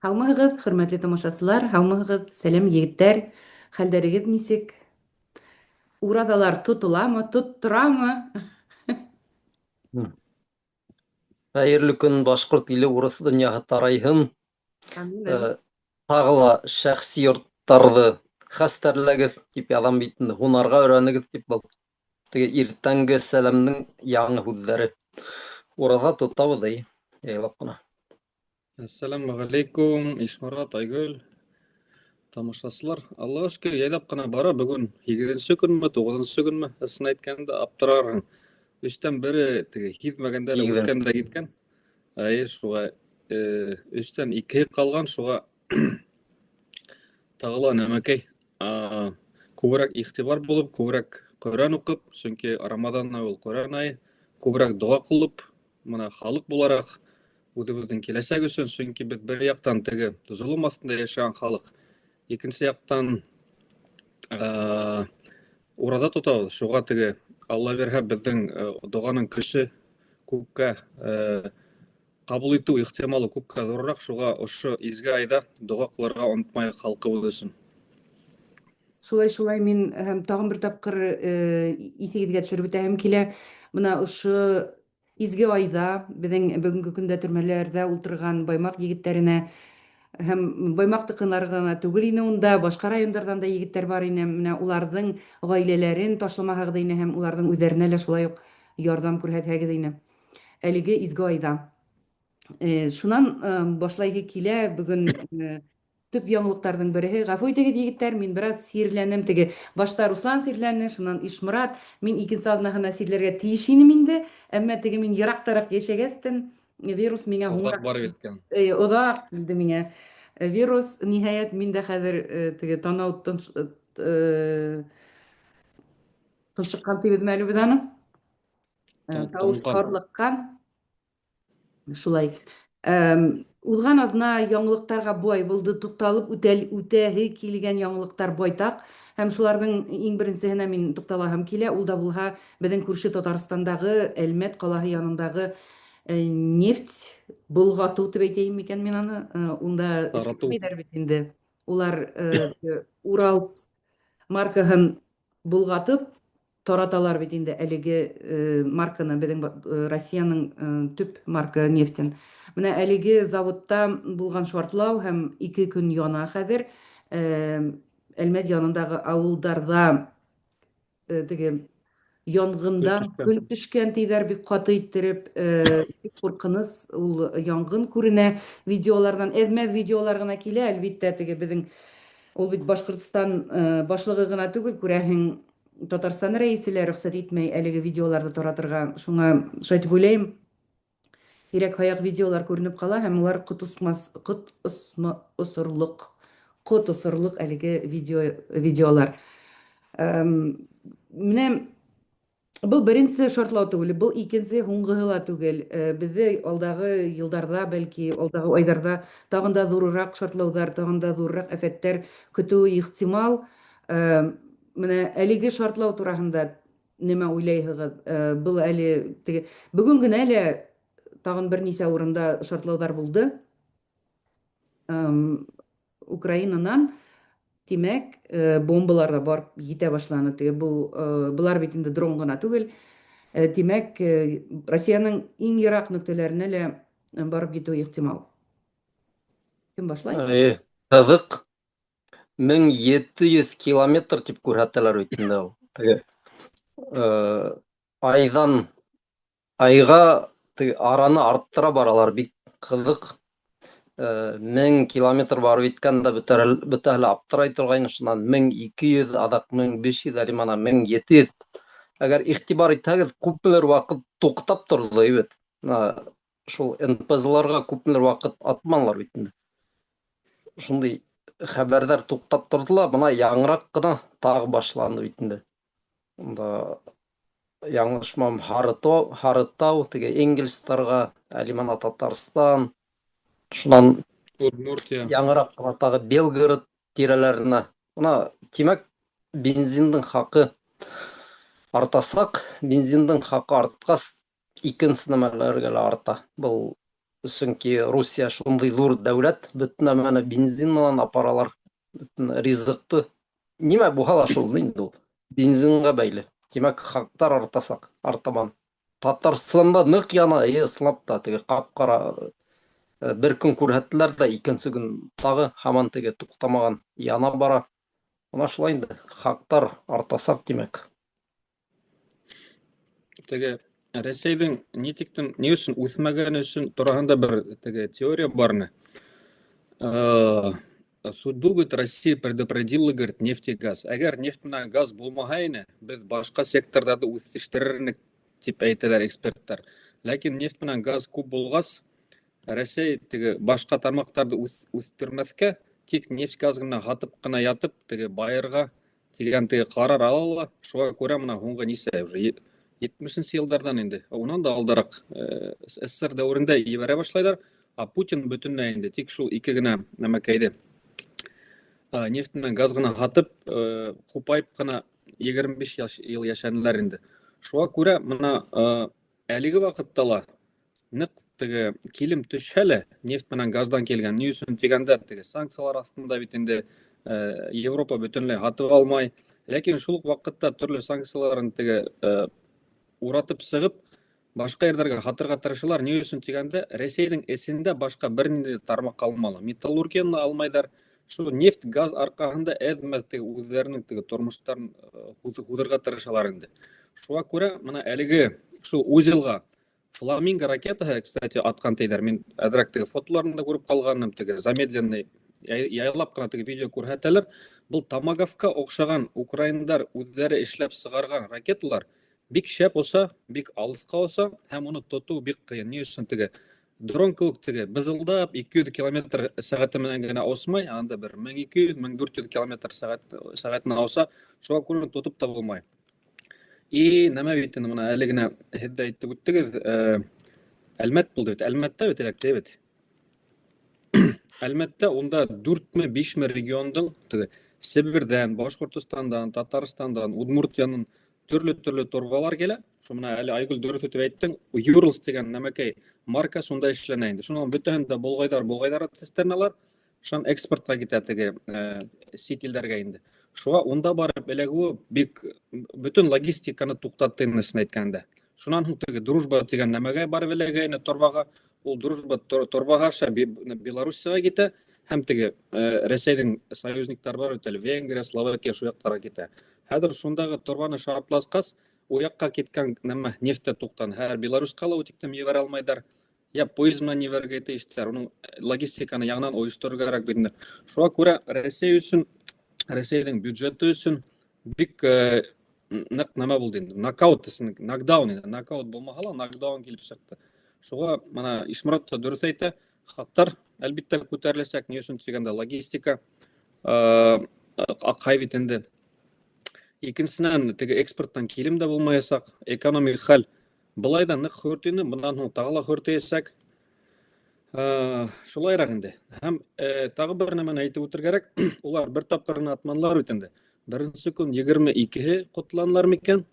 Һаумыһығыҙ, хөрмәтле тамашасылар, һаумыһығыҙ, сәләм егеттәр, хәлдәрегеҙ нисек? Ураҙалар тотоламы, тотторамы? Хәйерле көн, башҡорт иле, урыҫ донъяһы тарайһын. Амин, амин. Тағы ла шәхси йорттарҙы хәстәрләгеҙ, тип яҙам бит инде, һунарға өйрәнегеҙ, тип был. Теге иртәнге сәләмдең яңы һүҙҙәре. Ураҙа тотабыҙ, эй, яйлап ҡына. Әссәләмү ғәләйкүм, Ишморат, Айгөл, тамашасылар. Аллаға шөкөр, яйлап ҡына бара. Бөгөн һигеҙенсе көнмө, туғыҙынсы көнмө, ысын әйткәндә, аптырарһың. Өстән бере теге һиҙмәгәндә лә үткән дә киткән. Эйе, шуға өстән икеһе ҡалған, шуға тағы ла нәмәкәй күберәк иғтибар булып, күберәк Ҡөрьән уҡып, сөнки Рамаҙан ул Ҡөрьән айы, күберәк доға ҡылып, мына халыҡ булараҡ үҙебеҙҙең киләсәк өсөн, сөнки беҙ бер яҡтан теге золом аҫтында йәшәгән халыҡ, икенсе яҡтан ураҙа тотабыҙ, шуға теге Алла бирһә, беҙҙең доғаның көсө күпкә ҡабул итеү ихтималы күпкә ҙурыраҡ, шуға ошо изге айҙа доға ҡылырға онотмайыҡ халҡыбыҙ өсөн. Шулай, шулай, мин һәм тағын бер тапҡыр иҫегеҙгә төшөрөп үтәһем килә. Бына ошо изге айҙа беҙҙең бөгөнгө көндә төрмәләрҙә ултырған Баймаҡ егеттәренә һәм Баймаҡтыҡылар ғына түгел ине унда, башҡа райондарҙан да егеттәр бар ине. Менә уларҙың ғаиләләрен ташламаһағыҙ ине һәм уларҙың үҙҙәренә лә шулай уҡ ярҙам күрһәтһәгеҙ ине. Әлеге изге айҙа. Шунан башлайһы килә бөгөн төп яңылыҡтарҙың береһе. Ғәфү итегеҙ, егеттәр, мин бераз сирләнем. Теге башта Руслан сирләне, шунан Ишморат. Мин икенсе аҙнаһына сирләргә тейеш инем инде. Әммә теге мин ерактараҡ йәшәгәстен, вирус миңә Оҙаҡ барып еткән. Оҙаҡ килде миңә. Вирус, ниһайәт, мин дә хәҙер теге танау тоншоҡҡан тибеҙме әле беҙ аны? Тауыш ҡарлыҡҡан. Шулай. Уҙған аҙна яңылыҡтарға бай булды, туҡталып үтәһе килгән яңылыҡтар байтаҡ. Һәм шуларҙың иң беренсеһенә мин туҡталаһым килә. Ул да булһа беҙҙең күрше Татарстандағы Әлмәт ҡалаһы янындағы нефть болғатыу тип әйтәйем микән мин аны? Унда эшкәртмәйҙәр бит инде. Улар Урал маркаһын болғатып тараталар бит инде әлеге марканы, беҙҙең Россияның төп марка нефтен. Менә әлеге заводта булған шартлау һәм 2 көн яна хәҙер. Әлмәт янындағы ауылдарҙа теге янгындан көл төшкән тиҙәр, бик ҡаты иттереп, бик ҡурҡыныс ул янгын күренә видеоларҙан. Әҙ-мәҙ видеолар ғына килә, әлбиттә, теге беҙҙең ул бит Башҡортостан башлығы ғына түгел, күрәһең, Татарстан рәисе лә рөхсәт итмәй әлеге видеоларҙы таратырға. Шуңа шулай дип уйлайым, һирәк-һаяҡ видеолар күренеп ҡала һәм улар ҡот осмас, ҡот осма, осорлоҡ, ҡот осорлоҡ әлеге видеолар. Менә был беренсе шартлау түгел, был икенсе, һуңғыһы ла түгел. Беҙҙе алдағы йылдарҙа, бәлки алдағы айҙарҙа тағын да ҙурыраҡ шартлауҙар, тағын да ҙурыраҡ афәттәр көтөүе ихтимал. Менә әлеге шартлау тураһында нимә уйлайһығыҙ? Был әле теге бөгөн генә лә тағын бер нисә урында шартлауҙар булды. Украинанан, тимәк, бомбалар ҙа барып етә башланы. Теге был былар бит инде дрон ғына түгел. Тимәк, Россияның иң йыраҡ нөктәләренә лә барып етеүе ихтимал. Кем башлай? Ҡыҙыҡ. 1700 километр тип күрһәтәләр бит инде ул. Теге айҙан айға теге араны арттыра баралар, бик ҡыҙыҡ. 1000 километр барып еткән дә бөтәһе лә аптырай торғайны, шунан 1200, аҙаҡ 1500, әле мына 1700. Әгәр иғтибар итһәгеҙ, күпмелер ваҡыт туҡтап торҙо бит. Бына шул Н П Зларға күпмелер ваҡыт атманылар бит инде. Шундай хәбәрҙәр туҡтап торҙо ла, бына яңыраҡ ҡына тағы башланды бит инде. Унда яңылышмам, Һарытау, теге Энгельстарға, әле мына Татарстан, шунан Удмуртия. яңыраҡ ҡына тағы Белгород тирәләренә. Бына, тимәк, бензиндың хаҡы артасаҡ, бензиндың хаҡы артҡас, икенсе нәмәләргә лә арта. Был Сөнки Русия шундый ҙур дәүләт, бөтөн нәмәне бензин менән апаралар, бөтөн ризыҡты. Нимә булһа ла шул инде ул. Бензинға бәйле. Тимәк, хаҡтар артасаҡ, артабан. Татарстанда ныҡ яна, эйе, ысынлап та, теге ҡап-ҡара бер көн күрһәттеләр ҙә, икенсе көн тағы һаман теге туҡтамаған яна бара. Бына шулай инде, хаҡтар артасаҡ, тимәк. Теге Рәсәйҙең ни тиктем, ни өсөн үҫмәгәне өсөн тураһында бер теге теория бар ине. Судьбу, говорит, Россия предупредила, говорит, нефть и газ. Әгәр нефть менән газ булмаһа ине, беҙ башҡа секторҙарҙы үҫештерер инек, тип әйтәләр эксперттар. Ләкин нефть менән газ күп булғас, Рәсәй теге башҡа тармаҡтарҙы үҫтермәҫкә, тик нефть газ ғына һатып ҡына ятып, теге байырға тигән теге ҡарар ала ла, шуға күрә мына һуңғы нисә уже 70-нсе йылдарҙан инде, унан да алдараҡ СССР дәүерендә ебәрә башлайҙар, а Путин бөтөнләй инде тик шул ике генә нәмәкәйҙе нефть менән газ ғына һатып, ҡупайып ҡына 25 йыл йәшәнеләр инде. Шуға күрә мына әлеге ваҡытта ла ныҡ теге килем төшһә лә нефть менән газдан килгән. Ни өсөн тигәндә, теге санкциялар аҫтында бит инде Европа бөтөнләй һатып алмай. Ләкин шул уҡ ваҡытта төрлө санкцияларын теге уратып сығып, башҡа ерҙәргә һатырға тырышалар. Ни өсөн тигәндә, Рәсәйҙең эсендә башҡа бер ниндәй тармаҡ ҡалманы. Металлургияны алмайҙар. Шул нефть, газ арҡаһында әҙ-мәҙ теге үҙҙәренең теге тормоштарын һуҙырға тырышалар инде. Шуға күрә мына әлеге шул узелға Фламинго ракетаһы, кстати, атҡан тейҙәр. Мин әҙерәк теге фотоларын да күреп ҡалғаным, теге замедленный яйлап ҡына теге видео күрһәтәләр. Был Томагавка оҡшаған украиндар үҙҙәре эшләп сығарған ракеталар бик шәп оса, бик алыҫҡа оса һәм уны тотоу бик ҡыйын. Ни өсөн теге дрон кеүек теге бызылдап 200 километр сәғәте менән генә осмай, анда бер 1200, 1400 километр сәғәтенә оса, шуға күрә тотоп та булмай. И нәмә бит инде мына әле генә һеҙ ҙә әйтеп үттегеҙ, Әлмәт булды бит. Әлмәттә бит эләкте бит. Әлмәттә унда 4-ме, 5-ме региондың теге Себерҙән, Башҡортостандан, Татарстандан, Удмуртиянан төрлө-төрлө торбалар килә. Шул мына әле Айгөл дөрөҫ итеп әйттең, Юралс тигән нәмәкәй марка шунда эшләнә инде. Шуның бөтәһен дә болғайҙар цистерналар, шунан экспортҡа китә теге сит илдәргә инде. Шуға унда барып эләгеүе бик бөтөн логистиканы туҡтатты инде, ысын әйткәндә. Шунан һуң теге Дружба тигән нәмәгә барып эләгә инде торбаға. Ул Дружба торбаға аша Белоруссияға китә һәм теге Рәсәйҙең союзниктары бар бит әле, Венгрия, Словакия шул яҡтарға китә. Хәҙер шундағы торбаны шартлатҡас, ул яҡҡа киткән нәмә нефть тә туҡтаны. Хәҙер Беларусҡа ла тиктем ебәрә алмайҙар. Я поезд менән ебәрергә тейештәр. Уның логистиканы яңынан ойошторорға кәрәк бит инде. Шуға күрә Рәсәй өсөн, Рәсәйҙең бюджеты өсөн бик ныҡ нәмә булды инде. Нокаут, нокдаун инде. Нокаут булмаһа ла, нокдаун килеп сыҡты. Шуға мына Ишморат та дөрөҫ әйтә, хаҡтар әлбиттә күтәреләсәк. Ни өсөн тигәндә, логистика аҡһай бит инде. Икенсенән, теге экспорттан килем дә булмаясаҡ. Экономик хәл былай да ныҡ хөрт ине, бынан һуң тағы ла хөртәйәсәк. Шулайыраҡ инде. Һәм тағы бер нәмәне әйтеп үтергә кәрәк. Улар бер тапҡыр ғына атманылар бит инде. Беренсе көн 22-һе ҡотланылар микән?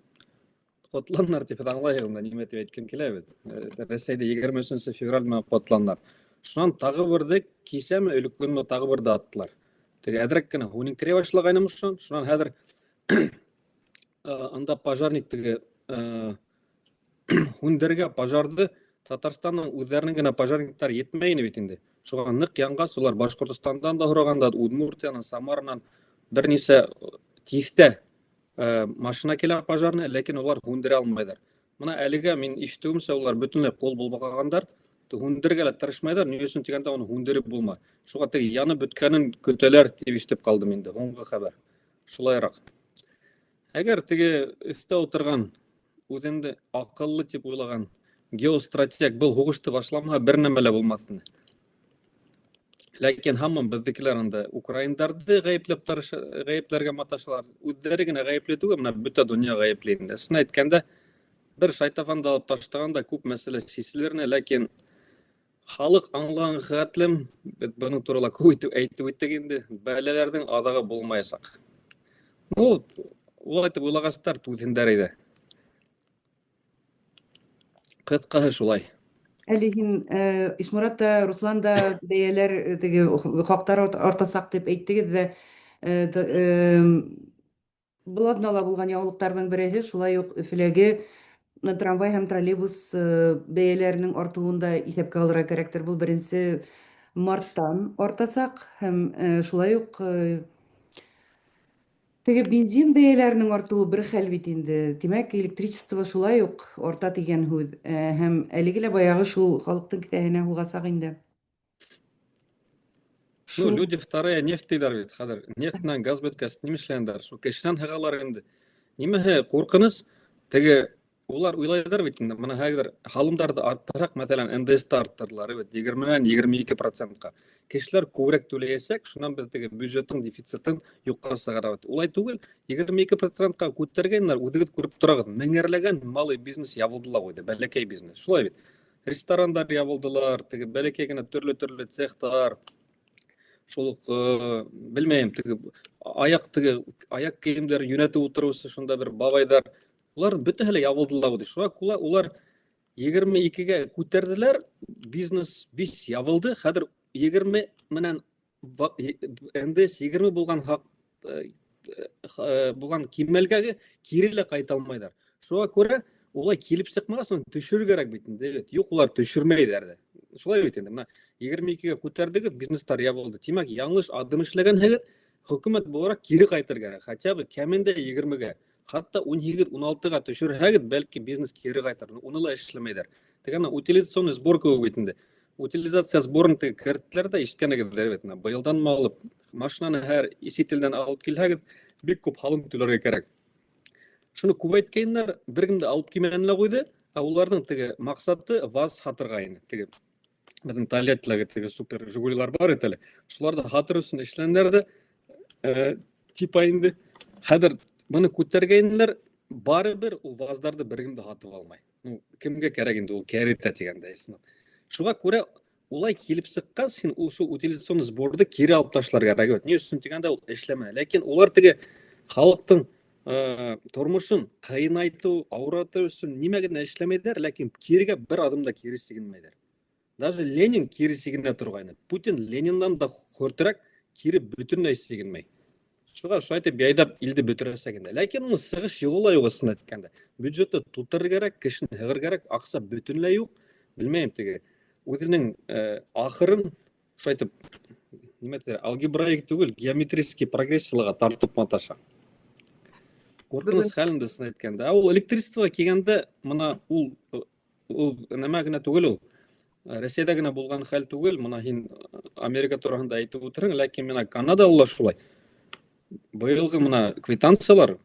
Ҡотланылар тип аңлайһығыҙ инде, нимә тип әйткем килә бит. Рәсәйҙә 23 февраль менән ҡотланылар. Шунан тағы берҙе кисәме, өлкөнмө тағы берҙе аттылар. Теге әҙерәк кенә һүнеңкерәй башлағайным шунан. Шунан хәҙер анда пожарник теге һүндерергә пожарҙы Татарстандың үҙҙәренең генә пожарниктар етмәй ине бит инде. Шуға ныҡ янғас, улар Башҡортостандан да һорағандар, Удмуртиянан, Самаранан бер нисә тиҫтә машина килә пожарный, ләкин улар һүндерә алмайҙар. Мына әлегә мин ишетеүемсә, улар бөтөнләй ҡул болғағандар, һүндерергә лә тырышмайҙар, ни өсөн тигәндә, уны һүндереп булмай. Шуға теге янып бөткәнен көтәләр тип ишетеп ҡалдым инде, һуңғы хәбәр. Шулайыраҡ. Әгәр теге өҫтә ултырған, үҙеңде аҡыллы тип уйлаған геостратег был һуғышты башламаһа, бер нәмә лә булмаҫ ине. Ләкин һаман беҙҙекеләр анда украиндарҙы ғәйепләп тырыша, ғәйепләргә маташалар. Үҙҙәре генә ғәйепле түгел, мына бөтә донъя ғәйепле инде. Ысын әйткәндә, бер шайтафанды алып ташлағанда күп мәсьәлә сиселер ине, ләкин халыҡ аңлаған хәтлем, беҙ бының турала күп итеп әйтеп үттек инде, бәләләрҙең аҙағы булмаясаҡ. Ну, улай итеп уйлағастар түҙһендәр ине. Ҡыҫҡаһы шулай. Әле һин, Ишморат та, Руслан да бәяләр теге хаҡтар артасаҡ дип әйттегеҙ ҙә, был аҙнала булған яңылыҡтарҙың береһе шулай уҡ Өфөләге трамвай һәм троллейбус бәяләренең артыуын да иҫәпкә алырға кәрәктер. Был беренсе марттан артасаҡ һәм шулай ук теге бензин бәяләренең артыуы бер хәл бит инде. Тимәк, электричество шулай ук арта тигән һүҙ. Һәм әлеге лә баяғы шул халыҡтың кеҫәһенә һуғасаҡ инде. Ну, люди вторая нефть тиҙәр бит хәҙер. Нефть менән газ бөткәс, нимә эшләгәндәр? Шул кешенән һығалар инде. Нимәһе ҡурҡыныс? Теге улар уйлайҙар бит инде, бына хәҙер һалымдарҙы арттырһаҡ, мәҫәлән, НДС-ты арттырҙылар бит, егерменән 22 процентҡа. Кешеләр күберәк түләйәсәк, шунан беҙ теге бюджеттың дефицитын юҡҡа сығарабыҙ. Улай түгел, 22 процентҡа күтәргәндәр, үҙегеҙ күреп торағыҙ, меңәрләгән малый бизнес ябылды ла ҡуйҙы, бәләкәй бизнес. Шулай бит. Ресторандар ябылдылар, теге бәләкәй генә төрлө-төрлө цехтар, шул уҡ, белмәйем, теге аяҡ кейемдәр йүнәтеп ултырыусы шунда бер бабайҙар, улар бөтәһе лә ябылды ла ҡуйҙы. Шуға күрә улар 22-гә күтәрҙеләр, бизнес весь ябылды. Хәҙер 20 менән НДС 20 булған хаҡ булған кимәлгә кире лә ҡайта алмайҙар. Шуға күрә улай килеп сыҡмағас, уны төшөрөр кәрәк бит инде. Юҡ, улар төшөрмәйҙәр ҙә. Шулай бит инде. Бына 22-гә күтәрҙегеҙ, бизнестар ябылды. Тимәк, яңылыш аҙым эшләгәнһегеҙ, хөкүмәт булараҡ кире ҡайтыр кәрәк. Хотя бы кәмендә 20-гә. Хатта 18, 16-ға төшөрһәгеҙ, бәлки бизнес кире ҡайтыр. Уны ла эшләмәйҙәр. Теге ана утилизационный сбор кеүек бит инде. Утилизация сборын теге керттеләр ҙә, ишеткәнегеҙҙер бит. Бына быйылдан алып, машинаны һәр сит илдән алып килһәгеҙ, бик күп һалым түләргә кәрәк. Шуны күбәйткәндәр, бер кем дә алып килмәне лә ҡуйҙы, ә уларҙың теге маҡсаты ВАЗ һатырға ине. Теге беҙҙең Тольяттиләге теге супер Жигулилар бар бит әле. Шуларҙы һатыр өсөн эшләнеләр ҙә, типа инде хәҙер быны күтәргәйнеләр, барыбер ул ВАЗдарҙы бер кем дә һатып алмай. Ну, кемгә кәрәк инде ул кәритә тигәндәй. Шуға күрә улай килеп сыҡҡас, һин ул шул утилизационный сборҙы кире алып ташлар кәрәк бит. Ни өсөн тигәндә ул эшләмәне. Ләкин улар теге халыҡтың тормошон ҡыйынайтыу, ауыратыу өсөн нимә генә эшләмәйҙәр, ләкин кирегә бер аҙым да кире сигенмәйҙәр. Даже Ленин кире сигенә торғайны. Путин Лениндан да хөртөрәк кире бөтөнләй сигенмәй. Шуға шулай итеп яйҙап илде бөтөрәсәк инде. Ләкин уның сығыш юлы ла юҡ ысын әйткәндә. Бюджетты тултырыр кәрәк, кешене һығыр кәрәк, аҡса бөтөнләй юҡ. Белмәйем теге. Үҙенең ахырын шулай итеп нимә тиҙәр, алгебраик түгел, геометрический прогрессияларға тартып маташа. Ҡурҡыныс хәл инде ысын әйткәндә. Ә ул электричествоға килгәндә, бына ул нәмә генә түгел ул. Рәсәйҙә генә булған хәл түгел, бына һин Америка тураһында әйтеп ултырһың, ләкин бына Канадала ла шулай. Быйылғы бына квитанциялар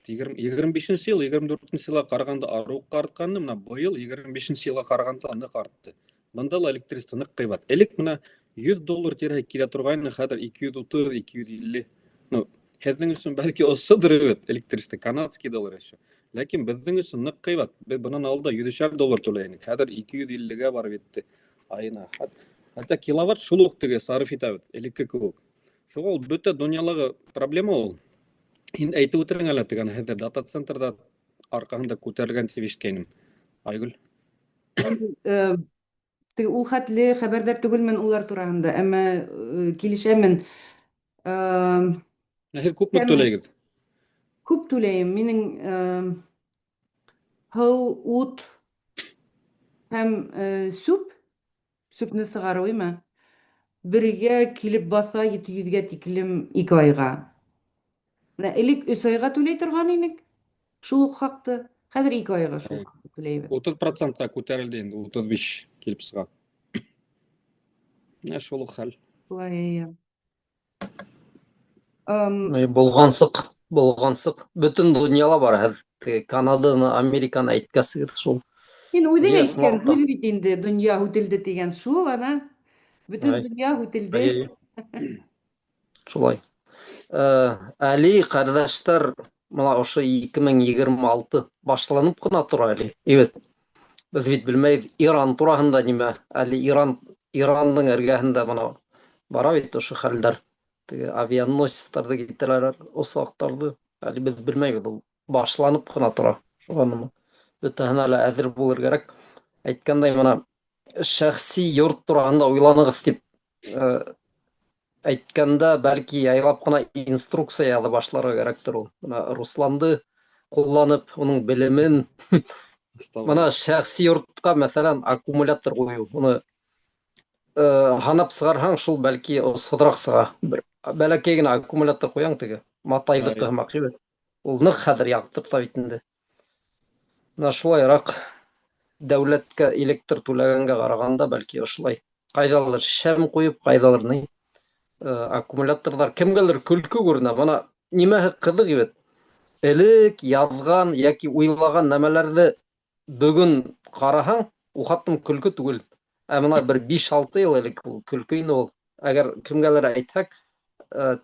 25-нсе йыл, 24-нсе йылға ҡарағанда арыуыҡ артҡаны, бына быйыл 25-нсе йылға ҡарағанда ныҡ артты. Бында ла электричество ныҡ ҡыйбат. Элек бына 100 доллар тирәһе килә торғайны, хәҙер 230, 250. Ну, һеҙҙең өсөн бәлки осһоҙор бит электричество, канадский доллар еще. Ләкин беҙҙең өсөн ныҡ ҡыйбат. Беҙ бынан алда 100 доллар түләй инек. Хәҙер 250-гә барып етте айына. Хатта киловатт шул уҡ теге сарыф итәбеҙ, элекке кеүек. Шуға ул бөтә донъялағы проблема ул. Һин әйтеп ултырың әле тигән, һеҙҙә дата-центрҙа арҡаһында күтәрелгән тип ишеткәйнем. Айгөл. Теге ул хәтле хәбәрҙар түгелмен улар тураһында, әммә килешәмен. Ә һеҙ күпме түләйгеҙ? Күп түләйем. Минең һыу, ут һәм сүп, сүпне сығарыу име? Бергә килеп баҫа 700-гә тиклем 2 айға. Менә элек 3 айға түләй торған инек. Шул уҡ хаҡты. Хәҙер 2 айға шул хаҡты түләйбеҙ. 30 процентҡа күтәрелде инде, 35 килеп сыға. Менә шул уҡ хәл. Шулай, эйе. Болғансыҡ, болғансыҡ. Бөтөн донъяла бар хәҙер. Теге Канаданы, Американы әйткәсегеҙ шул. Һин үҙең ЕС, әйткән НАТО. һүҙ бит инде, донъя һүтелде тигән шул, ана. Бөтөн донъя һүтелде. Ай. Шулай. Әле ҡәрҙәштәр, мына ошо 2026 башланып ҡына тора әле. Эйе. Беҙ бит белмәйбеҙ Иран тураһында нимә. Әле Ирандың эргәһендә мына бара бит ошо хәлдәр. Теге авианосецтарҙы китерәләр, осаҡтарҙы. Әле беҙ белмәйбеҙ, ул башланып ҡына тора. Шуға нәмә. Бөтәһенә лә әҙер булыр кәрәк. Әйткәндәй, мына Шәхси йорт тураһында уйланығыҙ тип әйткәндә, бәлки яйлап ҡына инструкция яҙа башларға кәрәктер ул. Бына Русланды ҡулланып, уның белемен бына шәхси йортҡа, мәҫәлән, аккумулятор ҡуйыу. Уны һанап сығарһаң, шул бәлки осһоҙораҡ сыға. Бер бәләкәй генә аккумулятор ҡуяң теге, матайҙыҡы һымаҡ бит. Ул ныҡ хәҙер яҡтырта бит инде. Менә шулайыраҡ дәүләткә электр түләгәнгә ҡарағанда, бәлки ошолай ҡайҙалыр шәм ҡуйып, ҡайҙалыр ни аккумуляторҙар кемгәлер көлкө күренә. Бына нимәһе ҡыҙыҡ бит. Элек яҙған йәки уйлаған нәмәләрҙе бөгөн ҡараһаң, ухаттым көлкө түгел. Ә бына бер 5-6 йыл элек ул көлкө ине ул. Әгәр кемгәлер әйтһәк,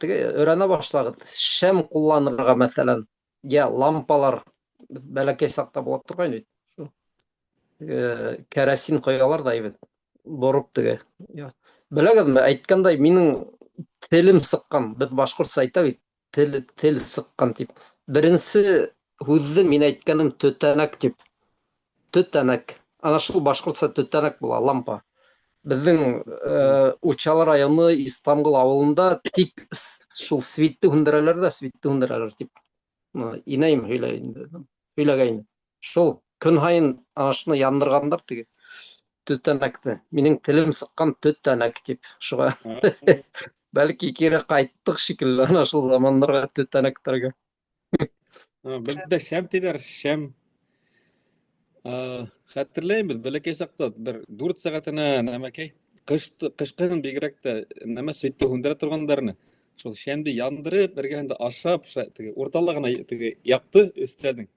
теге өйрәнә башлағыҙ, шәм ҡулланырға, мәҫәлән, йә лампалар бәләкәй саҡта була торғайны бит. Кәрәсин ҡоялар ҙа бит, бороп теге. Беләгеҙме, әйткәндәй, минең телем сыҡҡан, беҙ башҡортса әйтә бит, тел, тел сыҡҡан тип. Беренсе һүҙҙе мин әйткәнем төтәнәк тип. Төтәнәк. Ана шул башҡортса төтәнәк була, лампа. Беҙҙең Учалы районы Истанбул ауылында тик шул свитте һүндерәләр ҙә, свитте һүндерәләр тип. Инәйем һөйләй инде. Һөйләгәйне. Шул көн һайын ана шуны яндырғандар теге төтәнәкте. Минең телем сыҡҡан төтәнәк тип. Шуға бәлки кире ҡайттыҡ шикелле ана шул замандарға төтәнәктәргә. Беҙҙә шәм тиҙәр, шәм. Хәтерләйем, беҙ бәләкәй саҡта бер 4 сәғәтенә нәмәкәй, ҡыш ҡышҡыһын бигерәк тә нәмә светте һүндерә торғандарны. Шул шәмде яндырып, эргәһендә ашап, теге уртала ғына теге яҡты өҫтәлдең.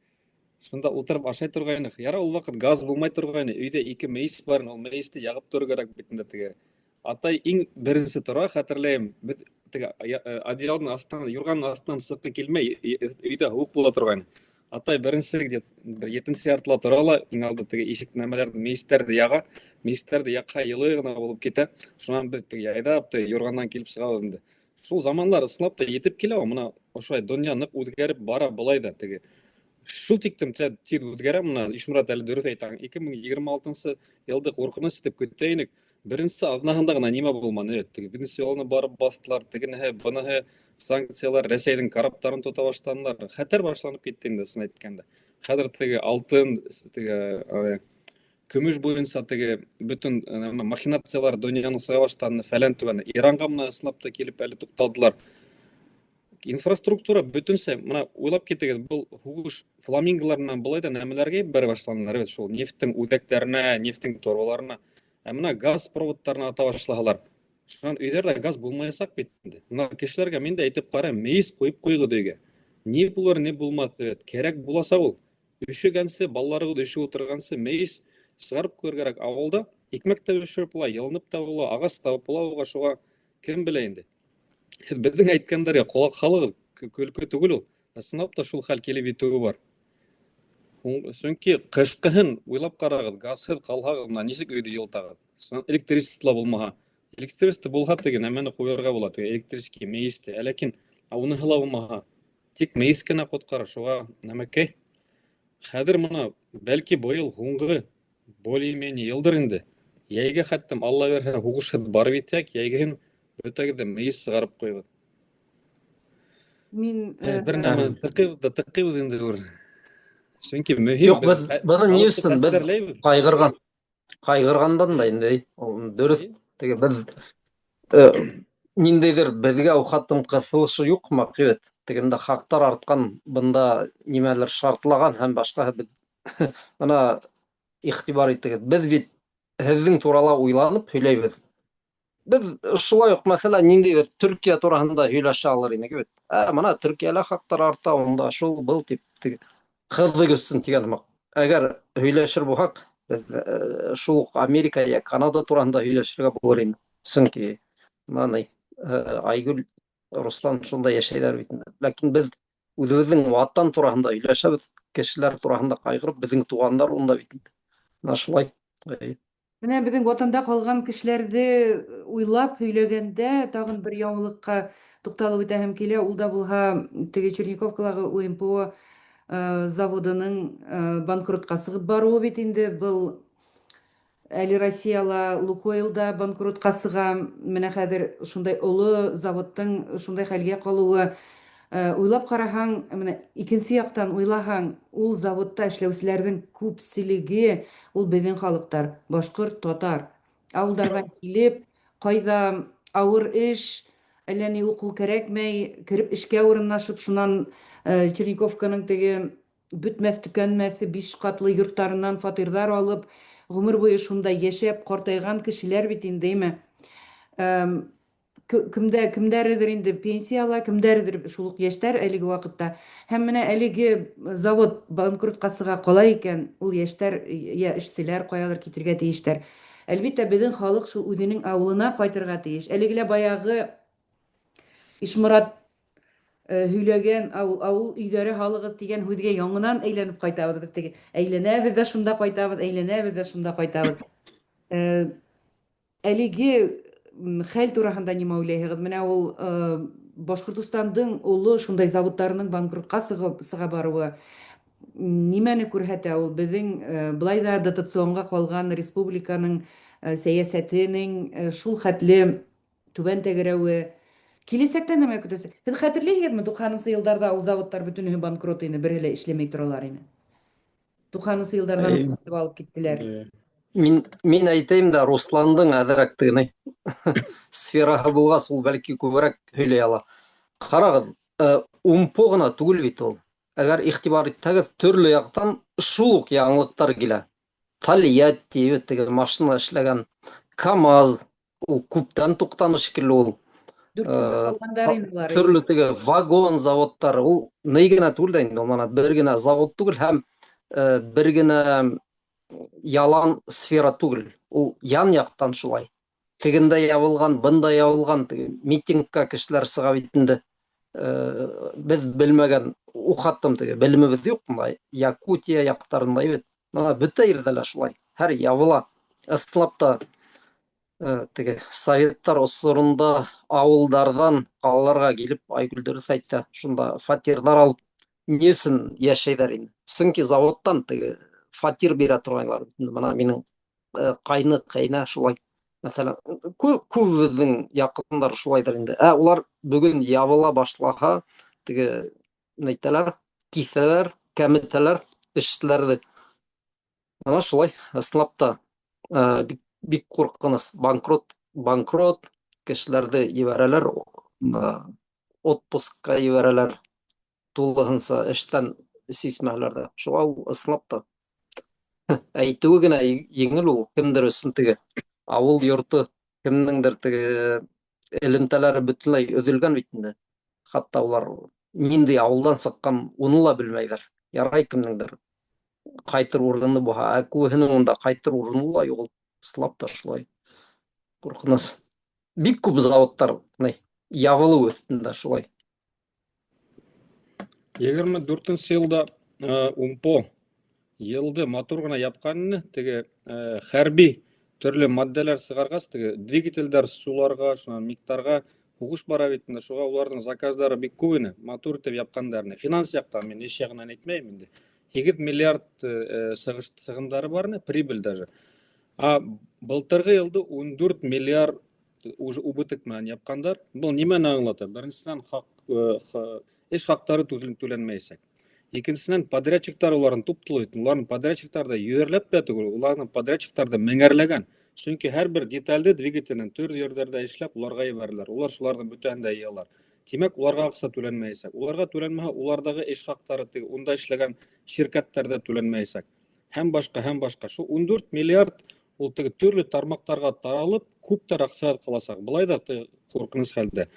Шунда ултырып ашай торғайныҡ. Яра ул ваҡыт газ булмай торғайны. Өйҙә ике мейес бар, ул мейесте яғып торор кәрәк бит инде теге. Атай иң беренсе тора, хәтерләйем. Беҙ теге одеялдың аҫтынан, юрғанның аҫтынан сыҡҡы килмәй, өйҙә һыуыҡ була торғайны. Атай беренсе где бер етенсе яртыла тора ла, иң алда теге ишек нәмәләрҙе, мейестәрҙе яға. Мейестәрҙе яҡһа йылы ғына булып китә. Шунан беҙ теге яйҙап теге юрғандан килеп сығабыҙ инде. Шул заманлар ысынлап та етеп килә. Бына ошолай донъя ныҡ үҙгәреп бара былай ҙа теге. Шул тиктем тиҙ үҙгәрә. Бына Ишморат әле дөрөҫ әйтә. 2026 йылды ҡурҡыныс итеп көтә инек. Беренсе аҙнаһында ғына нимә булманы? Теге Венесуэланы барып баҫтылар, тегенеһе, быныһы, санкциялар, Рәсәйҙең караптарын тота башланылар. Хәтәр башланып китте инде, ысын әйткәндә. Хәҙер теге алтын, теге көмөш буйынса теге бөтөн махинациялар донъяның сыға башланы, фәлән түбәне. Иранға бына ысынлап та килеп әле туҡталдылар. Инфраструктура бөтөнсә, бына уйлап китегеҙ, был һуғыш фламинголар менән былай да нәмәләргә бәрә башланылар бит, шул нефттең үҙәктәренә, нефттең торбаларына. Ә бына газ проводтарына ата башлаһалар, шунан өйҙәрҙә газ булмаясаҡ бит инде. Бына кешеләргә мин дә әйтеп ҡарайым, мейес ҡуйып ҡуйығыҙ өйгә. Ни булыр, ни булмаҫ бит. Кәрәк буласа ул. Өшөгәнсе, балаларығыҙ өшөп ултырғансы мейес сығарып ҡуйыр кәрәк. Ауылда икмәк тә бешереп була, йылынып та була, ағас табып була уға, шуға кем белә инде. Һеҙ беҙҙең әйткәндәргә ҡолаҡ һалығыҙ, көлкө түгел ул. Ысынлап та шул хәл килеп етеүе бар. Сөнки ҡышҡыһын уйлап ҡарағыҙ, газһыҙ ҡалһағыҙ, бына нисек өйҙө йылытағыҙ? Шунан электричество булмаһа, электричество булһа теге нәмәне ҡуйырға була, теге электрический мейесте, ә ләкин уныһы ла булмаһа, тик мейес кенә ҡотҡара, шуға нәмәкәй. Хәҙер бына бәлки быйыл һуңғы более-менее йылдыр инде. Йәйгә хәттем Алла бирһә һуғышһыҙ барып етһәк, йәйгеһен бөтәгеҙ ҙә мейес сығарып ҡуйығыҙ. Мин бер нәмә тыҡыйбыҙ ҙа тыҡыйбыҙ инде бер. Сөнки мөһим. Юҡ, беҙ быны ни өсөн беҙ ҡайғырған? Ҡайғырғандан да инде, ул дөрөҫ. Теге беҙ ниндәйҙер беҙгә ухаттың ҡыҫылышы юҡ бит. Тегендә хаҡтар артҡан, бында нимәлер шартлаған һәм башҡаһы беҙ бына иғтибар итегеҙ. Беҙ бит һеҙҙең турала уйланып һөйләйбеҙ. Беҙ шулай уҡ, мәҫәлән, ниндәйҙер Төркиә тураһында һөйләшә алыр инек бит. Ә бына Төркиәлә хаҡтар арта, унда шул был тип ҡыҙыҡ өсөн тигән һымаҡ. Әгәр һөйләшер булһаҡ, беҙ шул уҡ Америка йә Канада тураһында һөйләшергә булыр ине. Сөнки бына Айгөл, Руслан шунда йәшәйҙәр бит инде. Ләкин беҙ үҙебеҙҙең ватан тураһында һөйләшәбеҙ, кешеләр тураһында ҡайғырып, беҙҙең туғандар унда бит инде. Бына шулай. Менә беҙҙең ватанда ҡалған кешеләрҙе уйлап һөйләгәндә тағын бер яңылыҡҡа туҡталып үтәһем килә. Ул да булһа теге Черниковкалағы УМПО заводының банкротҡа сығып барыуы бит инде. Был Әле Россияла Лукойл да банкротҡа сыға. Менә хәҙер шундай оло заводтың шундай хәлгә ҡалыуы. Уйлап ҡараһаң, менә икенсе яҡтан уйлаһаң, ул заводта эшләүселәрҙең күпселеге ул беҙҙең халыҡтар, башҡорт, татар. Ауылдарҙан килеп, ҡайҙа ауыр эш, әллә ни уҡыу кәрәкмәй, кереп эшкә урынлашып, шунан Черниковканың теге бөтмәҫ төкәнмәҫ биш ҡатлы йорттарынан фатирҙар алып, ғүмер буйы шунда йәшәп ҡартайған кешеләр бит инде, әйме? Кемдә кемдәредер инде пенсия ала, кемдәредер шул уҡ йәштәр әлеге ваҡытта. Һәм менә әлеге завод банкротҡа сыға ҡала икән, ул йәштәр йә эшселәр ҡаялыр китергә тейештәр. Әлбиттә, беҙҙең халыҡ шул үҙенең ауылына ҡайтырға тейеш. Әлеге лә баяғы Ишморат һөйләгән ауыл, ауыл өйҙәре һалығыҙ тигән һүҙгә яңынан әйләнеп ҡайтабыҙ беҙ теге. Әйләнәбеҙ ҙә шунда ҡайтабыҙ, әйләнәбеҙ ҙә шунда ҡайтабыҙ. Әлеге хәл тураһында нимә уйлайһығыҙ? Менә ул Башҡортостандың оло шундай заводтарының банкротҡа сыға барыуы нимәне күрһәтә ул? Беҙҙең былай ҙа дотационға ҡалған республиканың сәйәсәтенең шул хәтле түбән тәгәрәүе. Киләсәктә нәмә көтәсез? Һеҙ хәтерләйһегеҙме, 90-нсы йылдарҙа ул заводтар бөтөнөһө банкрот ине, береһе лә эшләмәй торалар ине. 90-нсы йылдарҙан һатып алып киттеләр. Мин әйтәйем дә, Русландың әҙерәк тегене сфераһы булғас, ул бәлки күберәк һөйләй ала. Ҡарағыҙ, УМПО ғына түгел бит ул. Әгәр иғтибар итһәгеҙ, төрлө яҡтан шул уҡ яңылыҡтар килә. Тольятти, теге машина эшләгән КАМАЗ, ул күптән туҡтаны шикелле ул. Төрлө теге вагон заводтары, ул ни генә түгел дә инде, ул мына бер генә завод түгел һәм бер генә ялан сфера түгел. Ул ян яҡтан шулай. Тегендә ябылған, бында ябылған, теге митингка кешеләр сыға бит инде. Беҙ белмәгән, ухаттым теге, белемебеҙ юҡ бында, Якутия яҡтарында бит. Мына бөтә ерҙә лә шулай. Һәр ябыла. Ысынлап та, теге советтар осоронда ауылдарҙан ҡалаларға килеп, Айгөл дөрөҫ әйтә, шунда фатирҙар алып ни өсөн йәшәйҙәр инде? Сөнки заводтан теге фатир бирә торғайнылар. Мына минең ҡайны, ҡәйнә шулай. Мәҫәлән, күбебеҙҙең яҡындары шулайҙыр инде. Ә улар бөгөн ябыла башлаһа, теге әйтәләр, киҫәләр, кәметәләр эшселәрҙе. Ана шулай, ысынлап та, бик ҡурҡыныс. Банкрот, банкрот, кешеләрҙе ебәрәләр, отпускка ебәрәләр, тулыһынса эштән сисмәһәләр ҙә. Шуға ул ысынлап та әйтеүе генә еңел ул, кемдер өсөн теге ауыл йорто, кемдеңдер теге элемтәләре бөтөнләй өҙөлгән бит инде. Хатта улар ниндәй ауылдан сыҡҡан, уны ла белмәйҙәр. Ярай кемдеңдер ҡайтыр урыны булһа, ә күбеһенең унда ҡайтыр урыны ла юҡ. Ысынлап та шулай ҡурҡыныс. Бик күп заводтар ябылыу өҫтөндә шулай. 24-нсе йылда УМПО йылды матур ғына япҡан ине, теге хәрби төрлө матдәләр сығарғас, теге двигателдәр суларға, шунан миктарға һуғыш бара бит инде, шуға уларҙың заказдары бик күп ине, матур итеп япҡандар ине. Финанс яҡтан мин эш яғынан әйтмәйем инде. 8 миллиард сығымдары бар ине, прибыль даже. А былтырғы йылды 14 миллиард уже убыток менән япҡандар. Был нимәне аңлата? Беренсенән, эш хаҡтары түләнмәйәсәк. Икенсенән, подрядчиктар уларын туп-тулы итте. Уларҙың подрядчиктарҙы йөҙәрләп тә түгел, уларҙың подрядчиктарҙы меңәрләгән. Сөнки һәр бер детальде двигателен төрлө ерҙәрҙә эшләп, уларға ебәрәләр. Улар шуларҙың бөтәһен дә йыялар. Тимәк, уларға аҡса түләнмәйәсәк. Уларға түләнмәһә, уларҙағы эш хаҡтары теге унда эшләгән ширкәттәрҙә түләнмәйәсәк. Һәм башҡа, һәм башҡа. Шул 14 миллиард ул теге төрлө тармаҡтарға таралып, күптәр аҡса ҡаласаҡ. Былай ҙа теге ҡурҡыныс хәлдә.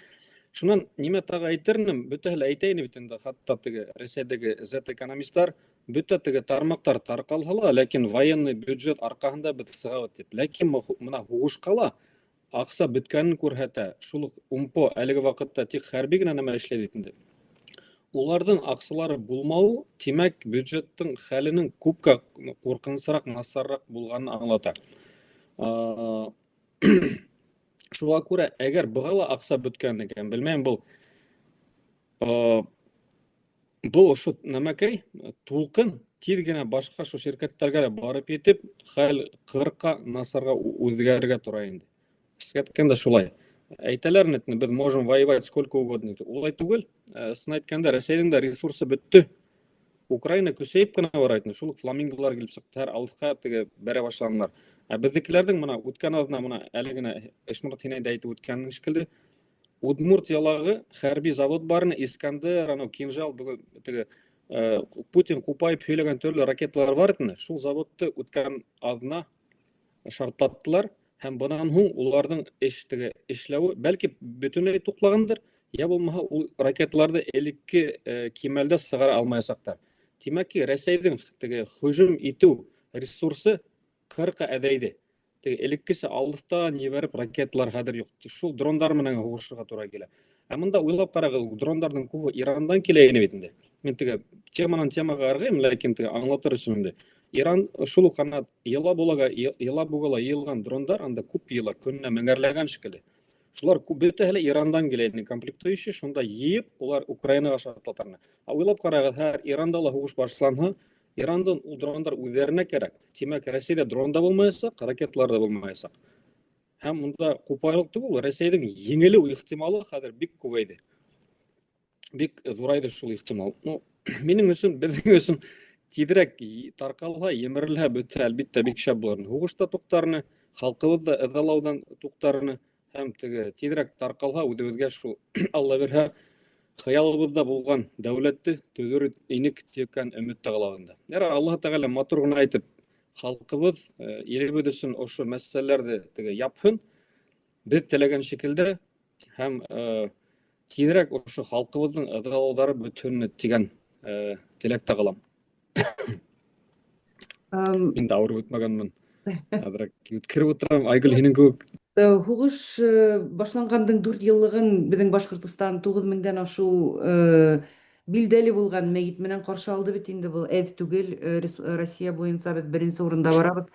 Шунан нимә тағы әйтер инем, бөтәһе лә әйтә ине бит инде, хатта теге Рәсәйҙәге Z-экономисттар, бөтә теге тармаҡтар тарҡалһа ла, ләкин военный бюджет арҡаһында беҙ сығабыҙ тип. Ләкин мына һуғышҡа ла аҡса бөткәнен күрһәтә. Шул уҡ УМПО әлеге ваҡытта тик хәрби генә нәмә эшләй бит инде. Уларҙың аҡсалары булмауы, тимәк, бюджеттың хәленең күпкә ҡурҡынысыраҡ, насарыраҡ булғанын аңлата. Шуға күрә, әгәр быға ла аҡса бөткән икән, белмәйем, был ошо нәмәкәй, тулҡын Тиҙ генә башҡа шул ширкәттәргә лә барып етеп, хәл 40-ҡа насарға үҙгәрергә тора инде. Кыска әйткәндә шулай. Әйтәләр бит, беҙ можем воевать сколько угодно. Улай түгел. Ысын әйткәндә, Рәсәйҙең дә ресурсы бөттө. Украина көсәйеп кенә бара инде. Шул уҡ фламинголар килеп сыҡты, һәр алыҫҡа теге бәрә башланылар. Ә беҙҙекеләрҙең мына үткән аҙна мына әле генә Эшморат һин әйтеп үткәнең шикелле Удмуртиялағы хәрби завод барыны Искандер, анау Кинжал, бөгөн теге Путин ҡупайып һөйләгән төрлө ракеталар бар ине. Шул заводты үткән аҙна шартлаттылар һәм бынан һуң уларҙың эш теге эшләүе бәлки бөтөнләй туҡлағандыр, я булмаһа ул ракеталарҙы элекке кимәлдә сығара алмаясаҡтар. Тимәк ки, Рәсәйҙең теге һөжүм итеү ресурсы 40-ҡа әҙәйҙе. Теге элеккесә алыҫтан ебәреп ракеталар хәҙер юҡ. Шул дрондар менән һуғышырға тура килә. Ә мында уйлап ҡарағыҙ, дрондарҙың күбе Ирандан килә ине бит инде. Мин теге теманан темаға ырғыйым, ләкин теге аңлатыр өсөн инде. Иран шул уҡ ана Елабугала йыйылған дрондар анда күп йыйыла, көнөнә меңәрләгән шикелле. Шулар бөтәһе лә Ирандан килә инде, комплектующий, шунда йыйып, улар Украинаға шартлатар. Ә уйлап ҡарағыҙ, һәр Иранда ла һуғыш башланһа, Ирандан ул дрондар үҙҙәренә кәрәк. Тимәк, Рәсәйҙә дрон да булмаясаҡ, ракеталар ҙа булмаясаҡ. Һәм унда ҡупайлыҡ түгел, Рәсәйҙең еңелеү ихтималы хәҙер бик күбәйҙе. Бик ҙурайҙы шул ихтимал. Ну, минең өсөн, беҙҙең өсөн тиҙерәк тарҡалһа, емерелһә, бөтһә, әлбиттә, бик шәп булыр. Һуғыш та туҡтарны, халҡыбыҙ ҙа ыҙалауҙан туҡтарны һәм теге тиҙерәк тарҡалһа, үҙебеҙгә шул Алла бирһә, хыялыбыҙҙа булған дәүләтте төҙөр инек тигән өмөттә ҡалабыҙ инде. Ярар, Аллаһ Тәғәлә матур ғына әйтеп, халҡыбыҙ, илебеҙ өсөн ошо мәсьәләләрҙе теге япһын, беҙ теләгән шикелдә һәм тиҙерәк ошо халҡыбыҙҙың ыҙалауҙары бөтһөн тигән теләктә ҡалам. Мин дә ауырып бөтмәгәнмен. Әҙерәк йүткереп ултырам. Айгөл, һинең кеүек. Һуғыш башланғандың 4 йыллығын беҙҙең Башҡортостан 9 меңдән ашыу билдәле булған мәйет менән ҡаршы алды бит инде, был әҙ түгел. Россия буйынса беҙ беренсе урында барабыҙ.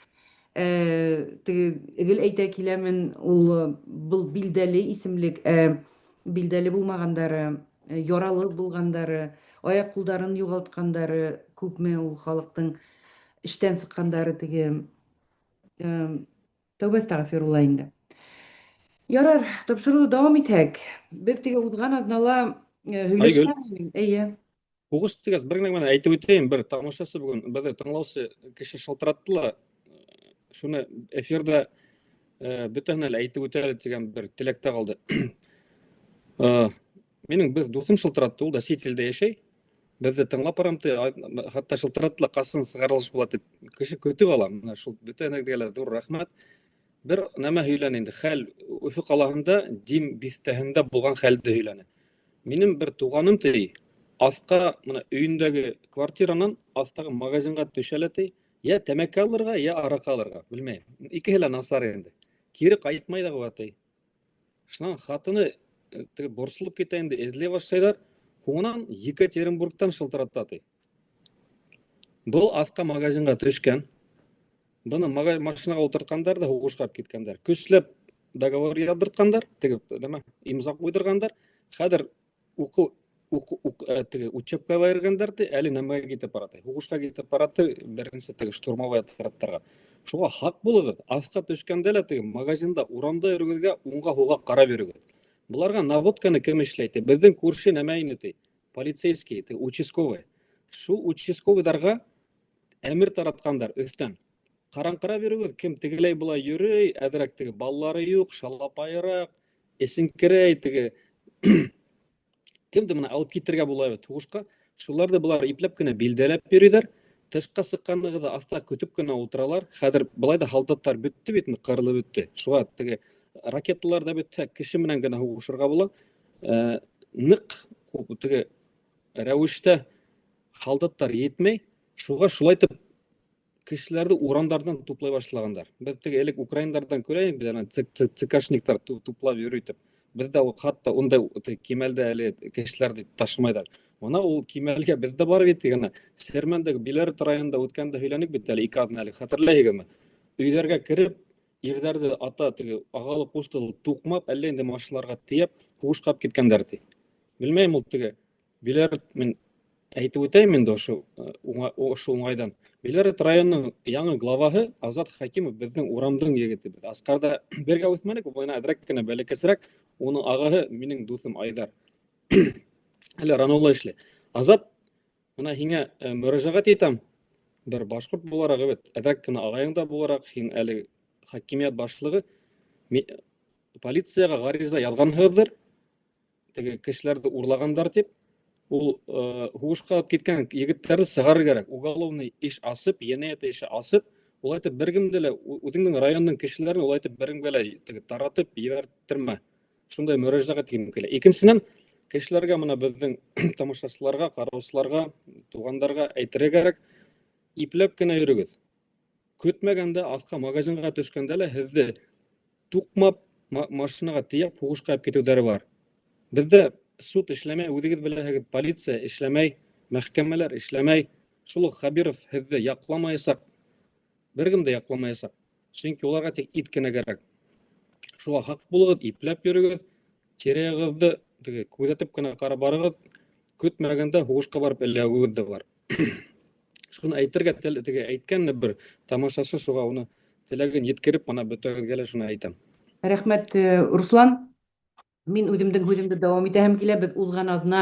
Теге гел әйтә киләмен, ул был билдәле исемлек, билдәле булмағандары, яралы булғандары, аяҡ ҡулдарын юғалтҡандары күпме ул халыҡтың эштән сыҡҡандары теге тәүбә әстәғфирулла инде. Ярар, тапшырыуҙы дауам итһәк. Беҙ теге уҙған аҙнала һөйләшкән. Эйе. Һуғыш тигәс, бер генә менән әйтеп үтәйем, бер тамашасы бөгөн беҙҙе тыңлаусы кеше шылтыратты ла, шуны эфирҙа бөтәһенә лә әйтеп үтәле тигән бер теләктә ҡалды. Минең бер дуҫым шылтыратты, ул да сит илдә йәшәй. Беҙҙе тыңлап барам, хатта шылтыратты ла, ҡасан сығарылыш була тип кеше көтөп ала. Мына шул бөтәһенә лә ҙур рәхмәт. Бер нәмә һөйләне инде, хәл Өфө ҡалаһында Дим биҫтәһендә булған хәлде һөйләне. Минең бер туғаным ти, аҫҡа мына өйөндәге квартиранан аҫтағы магазинға төшә лә ти, йә тәмәке алырға, йә араҡы алырға, белмәйем. Икеһе лә насар инде. Кире ҡайтмай ҙа ҡуя ти. Шунан хатыны теге борсолоп китә инде, эҙләй башлайҙар. Һуңынан Екатеринбургтан шылтырата ти. Был аҫҡа магазинға төшкән. Быны машинаға ултыртҡандар ҙа һуғышҡа алып киткәндәр. Көсләп договор яҙҙыртҡандар, теге нәмә, имза ҡуйҙырғандар. Хәҙер уҡыу, уҡ, уҡ, теге учебка биргәндәр ти, әле нәмәгә китеп бара ти. Һуғышҡа китеп бара ти, беренсе теге штурмовой отрядтарға. Шуға һаҡ булығыҙ. Аҫҡа төшкәндә лә теге магазинда, урамда йөрөгөҙгә уңға-һулға ҡарап йөрөгөҙ. Быларға наводканы кем эшләй ти? Беҙҙең күрше нәмә ине ти? Полицейский, ти, участковый. Шул участковыйҙарға әмер таратҡандар өҫтән. Ҡараңҡырап йөрөгөҙ, кем тегеләй былай йөрөй, әҙерәк теге балалары юҡ, шалапайыраҡ, эсеңкерәй теге кемде мына алып китергә була бит һуғышҡа, шуларҙы былар ипләп кенә билдәләп йөрөйҙәр. Тышҡа сыҡҡанығыҙҙы аҫта көтөп кенә ултыралар. Хәҙер былай ҙа һалдаттар бөттө бит, ҡырылып бөттө. Шуға теге ракеталар ҙа бөттө, кеше менән генә һуғышырға була. Ныҡ теге рәүештә һалдаттар етмәй, шуға шулайтып кешеләрҙе урамдарҙан туплай башлағандар. Беҙ теге элек украиндарҙан күрәйек, беҙ ана ЦКшниктар туплап йөрөй тип. Беҙҙә ул хатта ундай кимәлдә әле кешеләрҙе ташымайҙар. Мына ул кимәлгә беҙ ҙә барып еттек ана. Сермәндәге Биләр районында үткәндә һөйләнек бит әле 2 аҙна элек, хәтерләйһегеҙме? Өйҙәргә кереп, ирҙәрҙе ата теге ағалы ҡустылы туҡмап, әллә инде машиналарға тейәп, һуғышҡа алып киткәндәр ти. Белмәйем ул теге Биләр мин Әйтеп үтәйем инде ошо ошо уңайҙан. Биләрет районының яңы главаһы Азат Хәкимов беҙҙең урамдың егете. Беҙ Асҡарҙа бергә үҫмәнек, ул бына әҙерәк кенә бәләкәсерәк. Уның ағаһы минең дуҫым Айҙар. Әле РАНО-ла эшләй. Азат, бына һиңә мөрәжәғәт итәм. Бер башҡорт булараҡ, бит, әҙерәк кенә ағайың да булараҡ, һин әле хакимиәт башлығы, полицияға ғариза яҙғанһығыҙҙыр, теге кешеләрҙе урлағандар тип, ул һуғышҡа алып киткән егеттәрҙе сығарыр кәрәк. Уголовный эш асып, енәйәт эше асып, улай итеп бер кемде лә, үҙеңдең райондың кешеләрен улай итеп бер кемгә лә теге таратып ебәрттермә. Шундай мөрәжәғәт иткем килә. Икенсенән, кешеләргә мына беҙҙең тамашасыларға, ҡараусыларға, туғандарға әйтергә кәрәк, ипләп кенә йөрөгөҙ. Көтмәгәндә аҫҡа магазинға төшкәндә лә һеҙҙе туҡмап, машинаға тейәп һуғышҡа алып китеүҙәре бар. Беҙҙә суд эшләмәй, үҙегеҙ беләһегеҙ, полиция эшләмәй, мәхкәмәләр эшләмәй. Шул уҡ Хәбиров һеҙҙе яҡламаясаҡ, бер кем дә яҡламаясаҡ. Сөнки уларға тик ит кенә кәрәк. Шуға һаҡ булығыҙ, ипләп йөрөгөҙ, тирә-яғығыҙҙы теге күҙәтеп кенә ҡарап барығыҙ. Көтмәгәндә һуғышҡа барып эләгеүегеҙ ҙә бар. Шуны әйтергә теге әйткән бер тамашасы шуға уны теләген еткереп, мына бөтәгеҙгә лә шуны әйтәм. Рәхмәт, Руслан. Мин үҙемдең һүҙемде дауам итәһем килә. Беҙ уҙған аҙна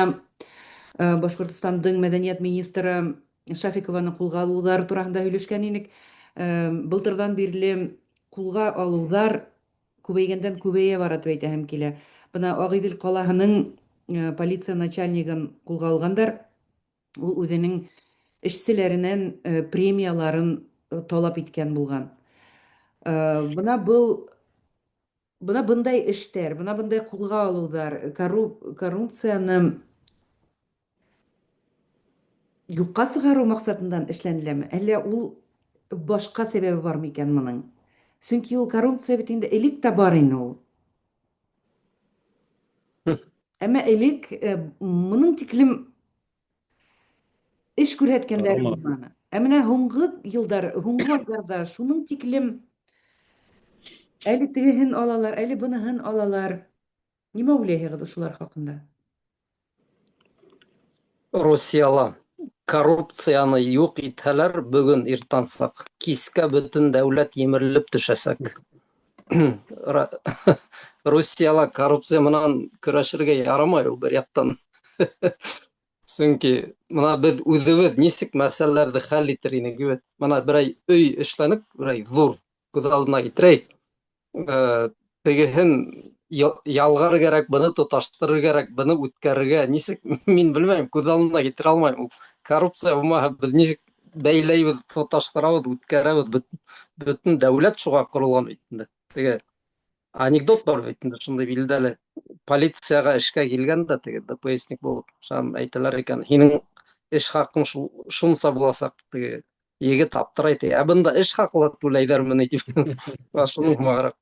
Башҡортостандың мәҙәниәт министры Шафикованы ҡулға алыуҙар тураһында һөйләшкән инек. Былтырҙан бирле ҡулға алыуҙар күбәйгәндән күбәйә бара тип әйтәһем килә. Бына Ағиҙел ҡалаһының полиция начальнигын ҡулға алғандар. Ул үҙенең эшселәренән премияларын талап иткән булған. Бына был бына бындай эштәр, бына бындай ҡулға алыуҙар коррупцияны юҡҡа сығарыу маҡсатынан эшләнеләме? Әллә ул башҡа сәбәбе бармы икән моның? Сөнки ул коррупция бит инде элек тә бар ине ул. Әммә элек моның тиклем эш күрһәткәндәре булманы. Ә менә һуңғы йылдар, һуңғы айҙарҙа шуның тиклем әле тегеһен алалар, әле быныһын алалар. Нимә уйлайһығыҙ ошолар хаҡында? Русияла коррупцияны юҡ итһәләр, бөгөн иртәнсаҡ кискә бөтөн дәүләт емерелеп төшәсәк. Русияла коррупция менән көрәшергә ярамай ул бер яҡтан. Сөнки мына беҙ үҙебеҙ нисек мәсьәләләрҙе хәл итер инек бит. Мына берәй өй эшләнеп, берәй ҙур күҙ алдына килтерәйек. Тегеһен ялғар кәрәк, быны тоташтырыр кәрәк, быны үткәрергә нисек, мин белмәйем, күҙ алдына килтерә алмайым. Ул коррупция булмаһа, беҙ нисек бәйләйбеҙ, тоташтырабыҙ, үткәрәбеҙ, бөтөн дәүләт шуға ҡоролған бит инде. Теге анекдот бар бит инде, шундай билдәле. Полицияға эшкә килгән дә теге ДПСник булып, шунан әйтәләр икән, һинең эш хаҡың шул шунса буласаҡ, теге егет аптырай ти. Ә бында эш хаҡы ла түләйҙәрме ни тип. Шуның һымағыраҡ.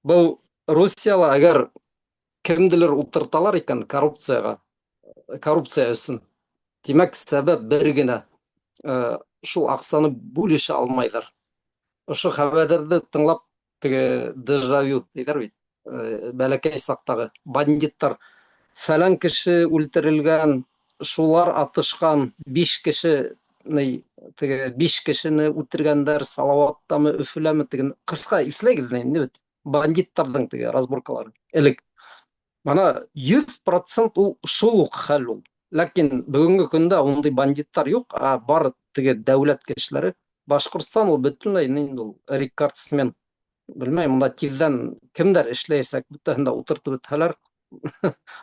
Был Русияла әгәр кемделер ултырталар икән коррупцияға, коррупция өсөн, тимәк, сәбәп бер генә, шул аҡсаны бүлешә алмайҙар. Ошо хәбәрҙәрҙе тыңлап, теге дежавю тиҙәр бит, бәләкәй саҡтағы бандиттар фәлән кеше үлтерелгән, шулар атышҡан, 5 кеше, ни, теге 5 кешене үтергәндәр, Салауаттамы, Өфөләме, теге ҡыҫҡа иҫләгеҙ инде бит, бандиттарҙың теге разборкалары элек. Бына 100% ул шул уҡ хәл ул. Ләкин бөгөнгө көндә ундай бандиттар юҡ, ә бар теге дәүләт кешеләре. Башҡортостан ул бөтөнләй инде ул рекордсмен. Белмәйем, унда тиҙҙән кемдәр эшләйәсәк, бөтәһен дә ултыртып бөтһәләр,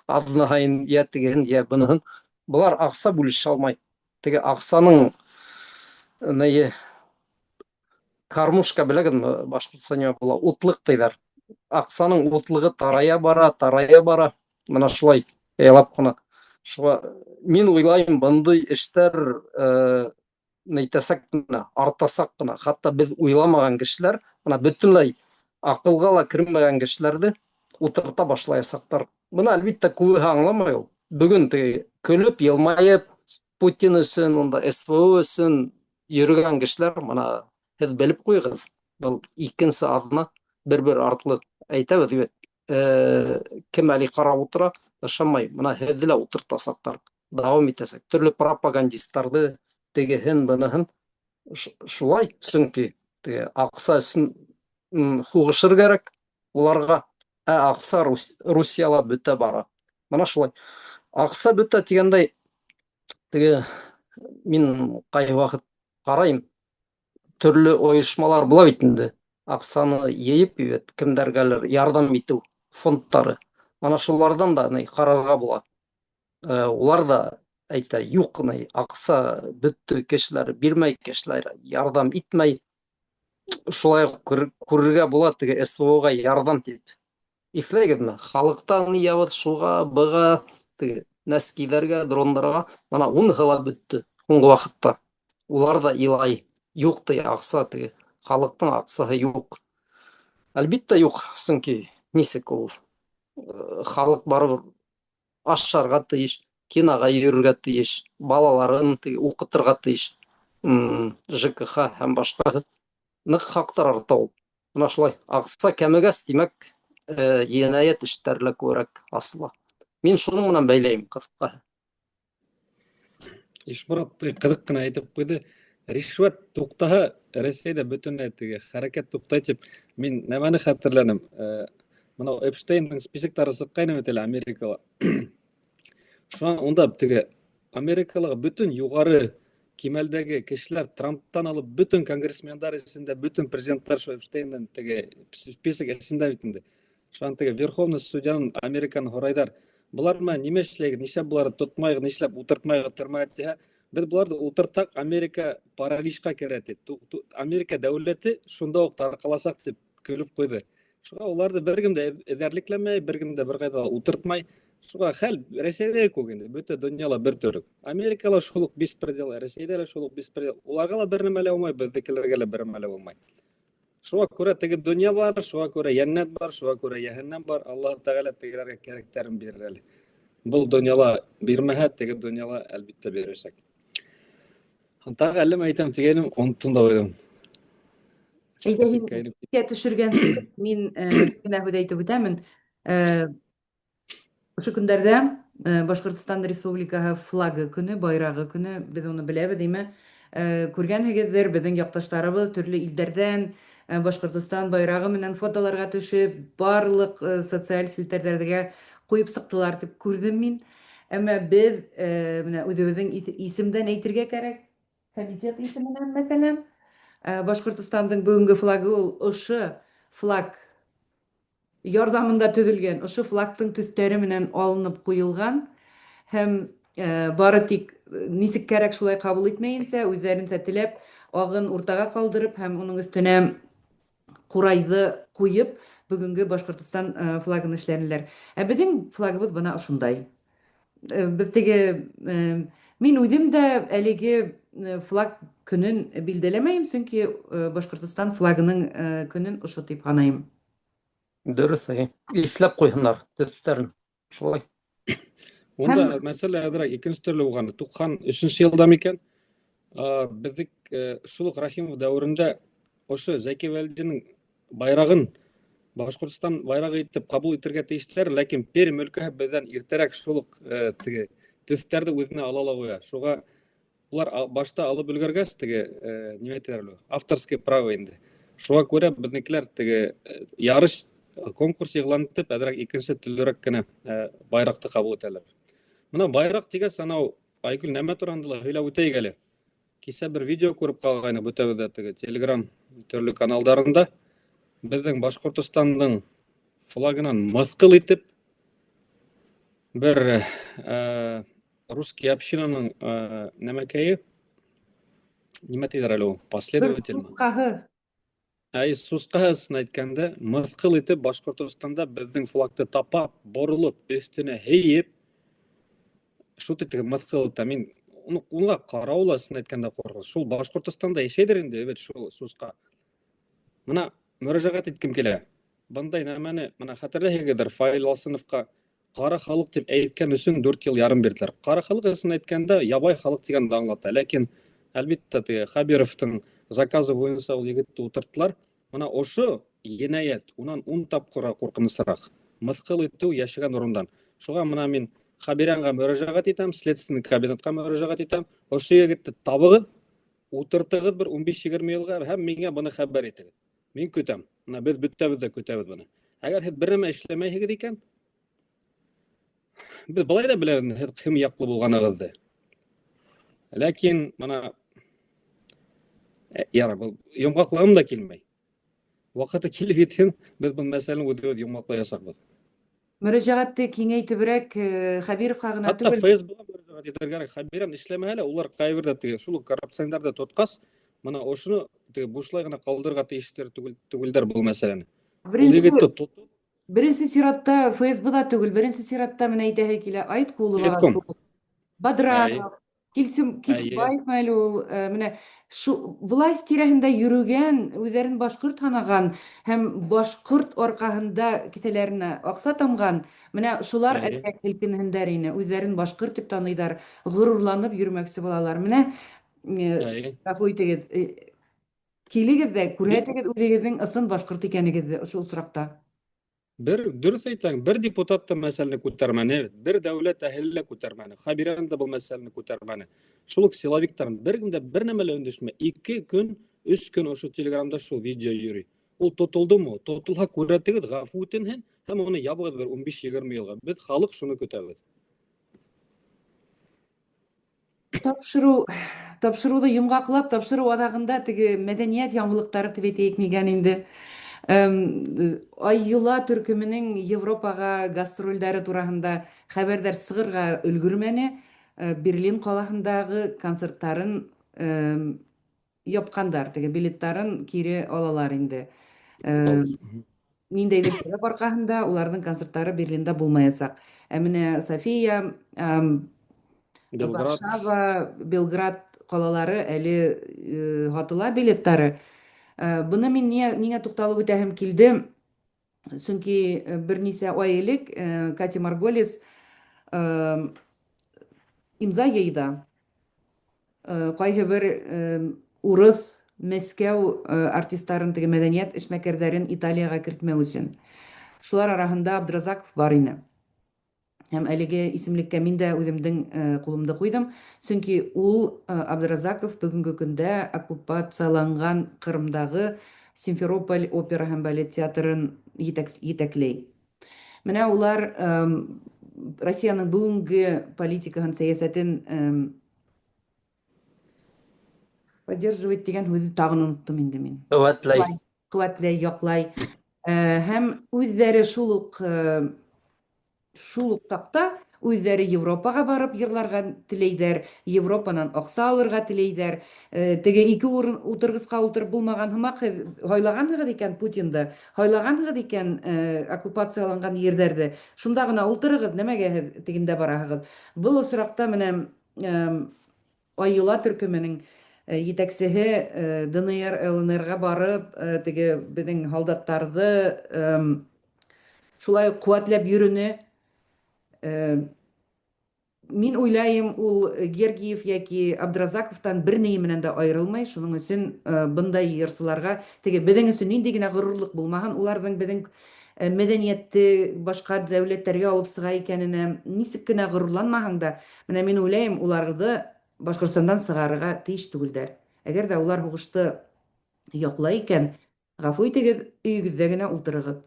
аҙна һайын йә тегеһен, йә быныһын. Былар аҡса бүлешә алмай. Теге аҡсаның нейе, кормушка беләгеҙме, башҡортса нимә була, утлыҡ тиҙәр. Аҡсаның утлығы тарая бара, тарая бара. Мына шулай ялап ҡына. Шуға мин уйлайым, бындай эштәр, нәйтәсәк кенә, артасаҡ ҡына. Хатта беҙ уйламаған кешеләр, бына бөтөнләй аҡылға ла кермәгән кешеләрҙе ултырта башлаясаҡтар. Бына әлбиттә күбеһе аңламай ул. Бөгөн теге көлөп, йылмайып, Путин өсөн, унда СВО өсөн йөрөгән кешеләр, бына һеҙ белеп ҡуйығыҙ, был икенсе аҙна бер-бер артлы әйтәбеҙ бит. Кем әле ҡарап ултыра, ышанмай, бына һеҙҙе лә ултыртасаҡтар. Дауам итәсәк. Төрлө пропагандисттарҙы, тегеһен, быныһын. Шулай, сөнки теге аҡса өсөн һуғышыр кәрәк уларға, ә аҡса Русияла бөтә бара. Мына шулай. Аҡса бөтә тигәндәй, теге мин ҡайһы ваҡыт ҡарайым, төрлө ойошмалар була бит инде. Аҡсаны йыйып бит кемдәргәлер ярҙам итеү фондтары. Мына шуларҙан да ни ҡарарға була. Улар да әйтә, юҡ, ни аҡса бөттө, кешеләр бирмәй, кешеләр ярҙам итмәй. Шулай уҡ күрергә була теге СВО-ға ярҙам тип. Иҫләйегеҙме? Халыҡтан йыябыҙ шуға, быға, теге нәскиҙәргә, дрондарға. Мына уныһы ла бөттө һуңғы ваҡытта. Улар ҙа илай. Юҡ ти аҡса, теге халыҡтың аҡсаһы юҡ. Әлбиттә юҡ, сөнки нисек ул халыҡ барыбер ашарға тейеш, киноға йөрөргә тейеш, балаларын теге уҡытырға тейеш, ЖКХ һәм башҡаһы. Ныҡ хаҡтар арта ул. Мына шулай. Аҡса кәмегәс, тимәк, енәйәт эштәре лә күберәк асыла. Мин шуның менән бәйләйем ҡыҫҡаһы. Ишморат ҡыҙыҡ ҡына әйтеп ҡуйҙы. Ришүәт туҡтаһа, Рәсәйҙә бөтөнләй теге хәрәкәт туҡтай тип мин нәмәне хәтерләнем. Мынау Эпштейндың списоктары сыҡҡайны бит әле Америкала. Шунан унда теге Америкалағы бөтөн юғары кимәлдәге кешеләр Трамптан алып бөтөн конгрессмендар эсендә, бөтөн президенттар шул Эпштейндың теге список эсендә бит инде. Шунан теге Верховный судьяның Американы һорайҙар. Былар менән нимә эшләйбеҙ, нишләп быларҙы тотмайбыҙ, нишләп ултыртмайбыҙ төрмәгә тиһә, беҙ быларҙы ултыртһаҡ, Америка параличҡа керә ти. Америка дәүләте шунда уҡ тарҡаласаҡ тип көлөп ҡуйҙы. Шуға уларҙы бер кем дә эҙәрлекләмәй, бер кем дә бер ҡайҙа ла ултыртмай. Шуға хәл Рәсәйҙә кеүек инде, бөтә донъяла бер төрөк. Америкала шул уҡ беспредел, Рәсәйҙә лә шул уҡ беспредел. Уларға ла бер нәмә лә булмай, беҙҙекеләргә лә бер нәмә лә булмай. Шуға күрә теге донъя бар, шуға күрә йәннәт бар, шуға күрә йәһәннәм бар. Аллаһ Тәғәлә тегеләргә кәрәктәрен бирер әле. Был донъяла бирмәһә, теге донъяла әлбиттә бирәсәк. Тағы әллә әйтәм тигәнем, оноттом да ҡуйҙым. Әйҙә, иҫкә төшөргәнсе, мин генә һүҙ әйтеп үтәмен. Ошо көндәрҙә Башҡортостан Республикаһы флагы көнө, байрағы көнө, беҙ уны беләбеҙ, име? Күргәнһегеҙҙер, беҙҙең яҡташтарыбыҙ төрлө илдәрҙән Башҡортостан байрағы менән фотоларға төшөп, барлыҡ социаль селтәрҙәргә ҡуйып сыҡтылар тип күрҙем мин. Әммә беҙ менә үҙебеҙҙең исемдән әйтергә кәрәк, комитет исеменән, мәҫәлән, Башҡортостандың бөгөнгө флагы ул ошо флаг ярҙамында төҙөлгән, ошо флагтың төҫтәре менән алынып ҡуйылған һәм бары тик нисек кәрәк шулай ҡабул итмәйенсә, үҙҙәренсә теләп, ағын уртаға ҡалдырып һәм уның өҫтөнә ҡурайҙы ҡуйып, бөгөнгө Башҡортостан флагын эшләнеләр. Ә беҙҙең флагыбыҙ бына ошондай. Беҙ теге мин үҙем дә әлеге флаг көнөн билдәләмәйем, сөнки Башҡортостан флагының көнөн ошо тип һанайым. Дөрөҫ, әйе. Иҫләп ҡуйһындар төҫтәрен. Шулай. Унда мәсьәлә әҙерәк икенсе төрлө булған. 93 йылда микән? Беҙҙек шул уҡ Рәхимов дәүерендә ошо Зәки Вәлидинең байрағын Башҡортостан байрағы итеп ҡабул итергә тейештеләр, ләкин Пермь өлкәһе беҙҙән иртәрәк шул уҡ теге төҫтәрҙе үҙенә ала ла ҡуя. Шуға улар башта алып өлгөргәс, теге нимә әйтәләр әле, авторский право инде. Шуға күрә беҙҙекеләр теге ярыш конкурс иғлан итеп, әҙерәк икенсе төрлөрәк кенә байраҡты ҡабул итәләр. Бына байраҡ тигәс, анау Айгөл нәмә тураһында ла һөйләп үтәйек әле. Кисә бер видео күреп ҡалғайны бөтәбеҙ ҙә теге Телеграм төрлө каналдарында. Беҙҙең Башҡортостандың флагынан мыҫҡыл итеп бер русский общинаның нәмәкәйе, нимә тиҙәр әле ул, последователь. Сусҡаһы. Әй, сусҡаһы ысын әйткәндә, мыҫҡыл итеп Башҡортостанда беҙҙең флагты тапап, боролоп, өҫтөнә һейеп, шул тиклем мыҫҡыл итә. Мин уға ҡарау ла ысын әйткәндә ҡурҡыныс. Шул Башҡортостанда йәшәйҙер инде, бит шул сусҡа. Бына мөрәжәғәт иткем килә. Бындай нәмәне, бына хәтерләйһегеҙҙер, Фаил Алсыновҡа ҡара халыҡ тип әйткән өсөн 4 йыл ярым бирҙеләр. Ҡара халыҡ ысын әйткәндә ябай халыҡ тигәнде аңлата. Ләкин әлбиттә теге Хабировтың заказы буйынса ул егетте ултырттылар. Бына ошо енәйәт унан 10 тапҡырға ҡурҡынысыраҡ. Мыҫҡыл итеү йәшәгән урындан. Шуға бына мин Хабиранға мөрәжәғәт итәм, следственный кабинетҡа мөрәжәғәт итәм. Ошо егетте табығыҙ, ултыртығыҙ бер 15-20 йылға һәм миңә быны хәбәр итегеҙ. Мин көтәм. Мына беҙ бөтәбеҙ ҙә көтәбеҙ быны. Әгәр һеҙ бер нәмә эшләмәйһегеҙ икән, беҙ былай ҙа беләбеҙ һеҙ кем яҡлы булғанығыҙҙы. Ләкин мына ярай, был йомғаҡлағым да килмәй. Ваҡыты килеп етһен, беҙ был мәсьәләне үҙебеҙ йомғаҡлаясаҡбыҙ. Мөрәжәғәтте киңәйтеберәк Хәбировҡа ғына Хатта түгел. ФСБ-ға мөрәжәғәт итергә кәрәк. Хәбирән эшләмәһә лә, улар ҡайберҙә теге шул уҡ коррупционерҙарҙы тотҡас, мына ошоно теге бушлай ғына ҡалдырырға тейештер түгел, түгелдәр был мәсьәләне. Ул егетте тотоп, Беренсе сиратта ФСБ-да түгел, беренсе сиратта менә әйтәһе килә Айткулова, Следком. Бадранов, Килсем, Килсебаев әле ул, менә шу власть тирәһендә йөрөгән, үҙҙәрен башҡорт һанаған һәм башҡорт арҡаһында кеҫәләренә аҡса тамған, менә шулар әҙерәк һелкенһендәр ине, үҙҙәрен башҡорт дип таныйҙар, ғорурланып йөрөмәксе булалар. Менә, ғәфү итегеҙ, килегеҙ ҙә күрһәтегеҙ үҙегеҙҙең ысын башҡорт икәнегеҙҙе ошо осраҡта. Бер дөрөҫ әйтәң, бер депутат та мәсьәләне күтәрмәне, бер дәүләт әһеле лә күтәрмәне, Хәбирән дә был мәсьәләне күтәрмәне. Шул уҡ силовиктар бер кем дә бер нәмә лә өндәшмәй. 2 көн, 3 көн ошо Телеграмда шул видео йөрөй. Ул тотолдомо? Тотолһа күрәтегеҙ, ғәфү үтенһен һәм уны ябығыҙ бер 15-20 йылға. Беҙ халыҡ шуны көтәбеҙ. Тапшырыуҙы йомғаҡлап, тапшырыу аҙағында теге мәҙәниәт яңылыҡтары тип әйтәйек микән инде. Аййола төркөмөнөң Европаға гастролдәре тураһында хәбәрҙәр сығырға өлгөрмәне. Берлин ҡалаһындағы концерттарын япҡандар, теге билеттарын кире алалар инде. Ниндәйҙер сәбәп арҡаһында уларҙың концерттары Берлинда булмаясаҡ. Ә менә София, Белград. Варшава, Белград ҡалалары әле һатыла билеттары. Быны мин ниңә туҡталып үтәһем килде? Сөнки бер нисә ай элек Катя Марголис имза йыйҙы. Ҡайһы бер урыҫ, Мәскәү артисттарын, теге мәҙәниәт эшмәкәрҙәрен Италияға кертмәү өсөн. Шулар араһында Абдразаков бар ине. Һәм әлеге исемлеккә мин дә үҙемдең ҡулымды ҡуйҙым. Сөнки ул Абдразаков бөгөнгө көндә оккупацияланған Ҡырымдағы Симферополь опера һәм балет театрын етәкләй. Менә улар Россияның бөгөнгө политикаһын, сәйәсәтен поддерживать тигән һүҙҙе тағын оноттом инде мин. Ҡеүәтләй. Ҡеүәтләй, яҡлай. Һәм үҙҙәре шул уҡ саҡта үҙҙәре Европаға барып йырларға теләйҙәр, Европанан аҡса алырға теләйҙәр. Теге ике урын ултырғысҡа ултырып булмаған һымаҡ һеҙ һайлағанһығыҙ икән Путинды, һайлағанһығыҙ икән оккупацияланған ерҙәрҙе, шунда ғына ултырығыҙ, нәмәгә һеҙ тегендә бараһығыҙ. Был осраҡта менә Аййола төркөмөнөң етәксеһе ДНР, ЛНР-ға барып, теге беҙҙең һалдаттарҙы шулай уҡ ҡеүәтләп йөрөнө. Мин уйлайым, ул Гергиев йәки Абдразаковтан бер ни менән дә айырылмай, шуның өсөн бындай йырсыларға теге беҙҙең өсөн ниндәй генә ғорурлыҡ булмаһын, уларҙың беҙҙең мәҙәниәтте башҡа дәүләттәргә алып сыға икәненә нисек кенә ғорурланмаһаң да, менә мин уйлайым, уларҙы Башҡортостандан сығарырға тейеш түгелдәр. Әгәр ҙә улар һуғышты яҡлай икән, ғәфү итегеҙ, өйөгөҙҙә генә ултырығыҙ.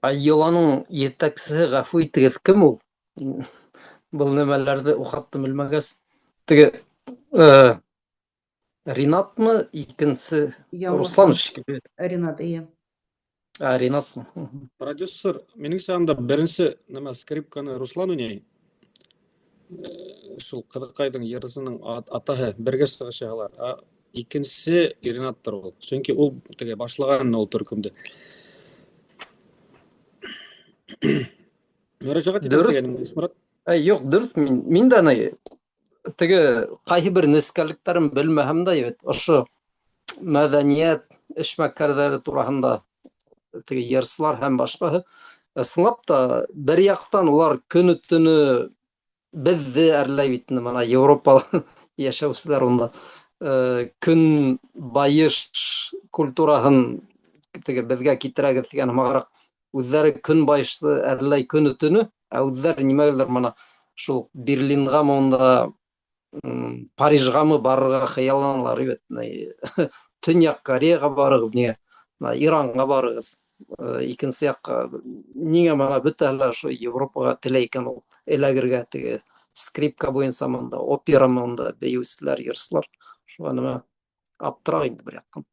Аййоланың етәксеһе, ғәфү итегеҙ, кем ул? Был нәмәләрҙе уҡаттым белмәгәс. Теге Ринатмы, икенсе Яңы Руслан шикелле. Ринат, эйе. А, Ринатмы? Продюсер, минеңсә, анда беренсе нәмә скрипканы Руслан уйнай. Шул ҡыҙыҡайҙың йырсының атаһы бергә сығышалар. А икенсе Ринаттыр ул. Сөнки ул теге башлаған ул төркөмдө. Мөрәжәғәт итәм Дөрөҫ. тигәнем, Ишморат. Әй, юҡ, дөрөҫ. Мин дә теге ҡайһы бер нескәлектәрен белмәһәм дә бит, ошо мәҙәниәт эшмәкәрҙәре тураһында теге йырсылар һәм башҡаһы. Ысынлап та бер яҡтан улар көнө-төнө беҙҙе әрләй бит инде, мына Европа йәшәүселәр унда. Көн байыш культураһын теге беҙгә китерәгеҙ тигән һымағыраҡ үҙҙәре көн байышты әрләй көнө-төнө, Ә үҙҙәре нимәгәлер мына шул Берлинғамы, унда Парижғамы барырға хыялланалар бит. Төньяҡ Кореяға барығыҙ, ниңә мына Иранға барығыҙ, икенсе яҡҡа, ниңә мына бөтәһе лә ошо Европаға теләй икән ул эләгергә, теге скрипка буйынса мында, опера мында, бейеүселәр, йырсылар. Шуға нәмә аптырап инде бер яҡтан.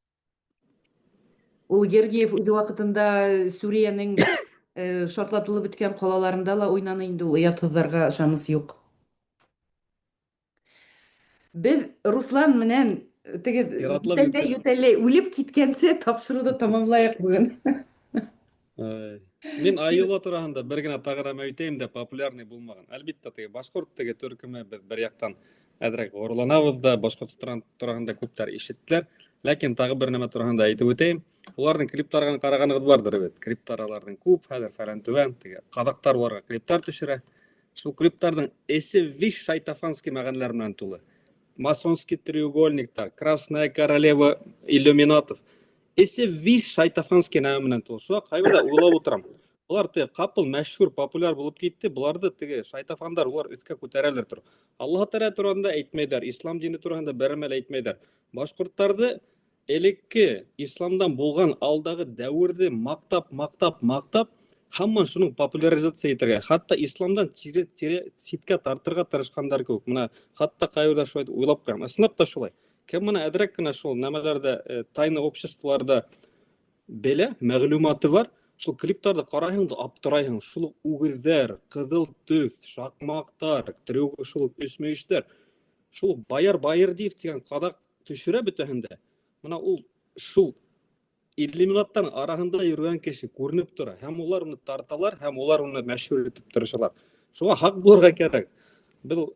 Ул Гергиев үҙе ваҡытында Сүриянең шартлатылып бөткән ҡалаларында ла уйнаны инде ул, оятһыҙҙарға ышаныс юҡ. Беҙ Руслан менән теге Яратлап йүтәлләй йүтәл. йүтәлләй үлеп киткәнсе тапшырыуҙы тамамлайыҡ бөгөн. Ай. Мин Айыла тураһында бер генә тағы да әйтәйем дә, популярный булмаған. Әлбиттә, теге башҡорт теге төркөмө беҙ бер яҡтан әҙерәк ғорурланабыҙ да, Башҡортостан тураһында күптәр ишеттеләр. Ләкин тағы бер нәмә тураһында әйтеп үтәйем. Уларҙың клиптарын ҡарағанығыҙ барҙыр бит. Клиптар аларҙың күп, хәҙер фәлән түбән, теге ҡаҙаҡтар уларға клиптар төшөрә. Шул клиптарҙың эсе виш шайтафанский мәғәнәләр менән тулы. Масонский треугольниктар, Красная королева иллюминатов. Эсе виш шайтафанский нәмә менән тулы. Шуға ҡайберҙә уйлап ултырам. Улар теге ҡапыл мәшһүр, популяр булып китте. Быларҙы теге шайтафандар улар өҫкә күтәрәләр тор. Аллаһ Тәғәлә тураһында әйтмәйҙәр, ислам дине тураһында бер мәл әйтмәйҙәр. Башҡорттарҙы элекке исламдан булған алдағы дәүерҙе маҡтап, маҡтап, маҡтап, һаман шуның популяризация итергә, хатта исламдан тире, тире ситкә тартырға тырышҡандар кеүек. Мына хатта ҡайберҙә шулай уйлап ҡуям. Ысынлап та шулай. Кем мына әҙерәк кенә шул нәмәләрҙә, тайны обществоларҙа белә, мәғлүмәте бар, шул клиптарҙы ҡарайһың да аптырайһың. Шул уҡ үгеҙҙәр, ҡыҙыл төҫ, шаҡмаҡтар, шул уҡ өсмөйөштәр. Шул уҡ Баяр Байырдиев тигән ҡаҙаҡ төшөрә бөтәһен дә. Мына ул шул иллюминаттар араһында йөрөгән кеше күренеп тора. Һәм улар уны тарталар, һәм улар уны мәшһүр итеп тырышалар. Шуға һаҡ булырға кәрәк. Был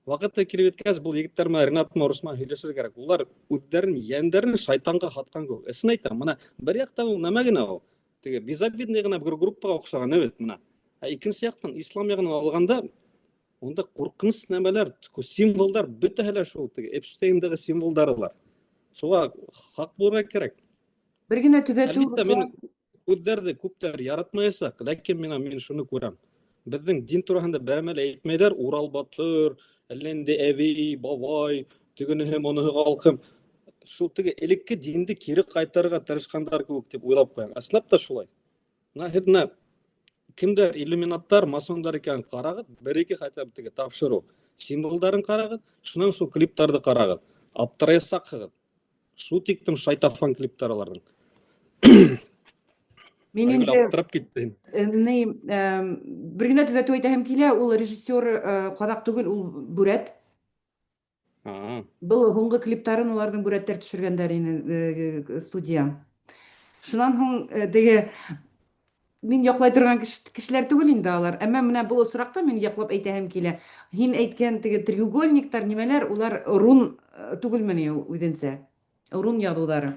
ваҡыты килеп еткәс, был егеттәр менән Ринат менән Руслан һөйләшергә кәрәк. Улар үҙҙәрен, йәндәрен шайтанға һатҡан кеүек. Ысын әйтәм, мына бер яҡтан ул нәмә генә ул? Теге безобидный ғына бер группаға оҡшаған бит мына. Ә икенсе яҡтан ислам яғынан алғанда, унда ҡурҡыныс нәмәләр, символдар бөтәһе лә шул теге Эпштейндағы символдар улар. Шуға һаҡ булырға кәрәк. Бер генә төҙәтеү, Әлбиттә, мин үҙҙәрҙе күптәр яратмаясаҡ, ләкин мин шуны күрәм. Беҙҙең дин тураһында бер мәл әйтмәйҙәр, Урал батыр, әллә инде әбей, бабай, тегенеһе, моныһы халҡым. Шул теге элекке динде кире ҡайтарырға тырышҡандар кеүек тип уйлап ҡуям. Ысынлап та шулай. Мына һеҙ мына кемдәр иллюминаттар, масондар икәнен ҡарағыҙ, бер-ике хотя бы теге тапшырыу символдарын ҡарағыҙ, шунан шул клиптарҙы ҡарағыҙ. Аптыраясаҡһығыҙ. Шул тиклем шайтафан клиптар аларҙың. Мин Айгөл инде аптырап китте. Ни, бер генә төҙәтеү әйтәһем килә, ул режиссер ҡаҙаҡ түгел, ул бүрәт. Был һуңғы клиптарын уларҙың бүрәттәр төшөргәндәр ине студия. Шунан һуң теге мин яҡлай торған кешеләр түгел инде алар. Әммә менә был осраҡта мин яҡлап әйтәһем килә. Һин әйткән теге треугольниктар нимәләр, улар рун түгелме ни ул үҙенсә? Рун яҙыуҙары.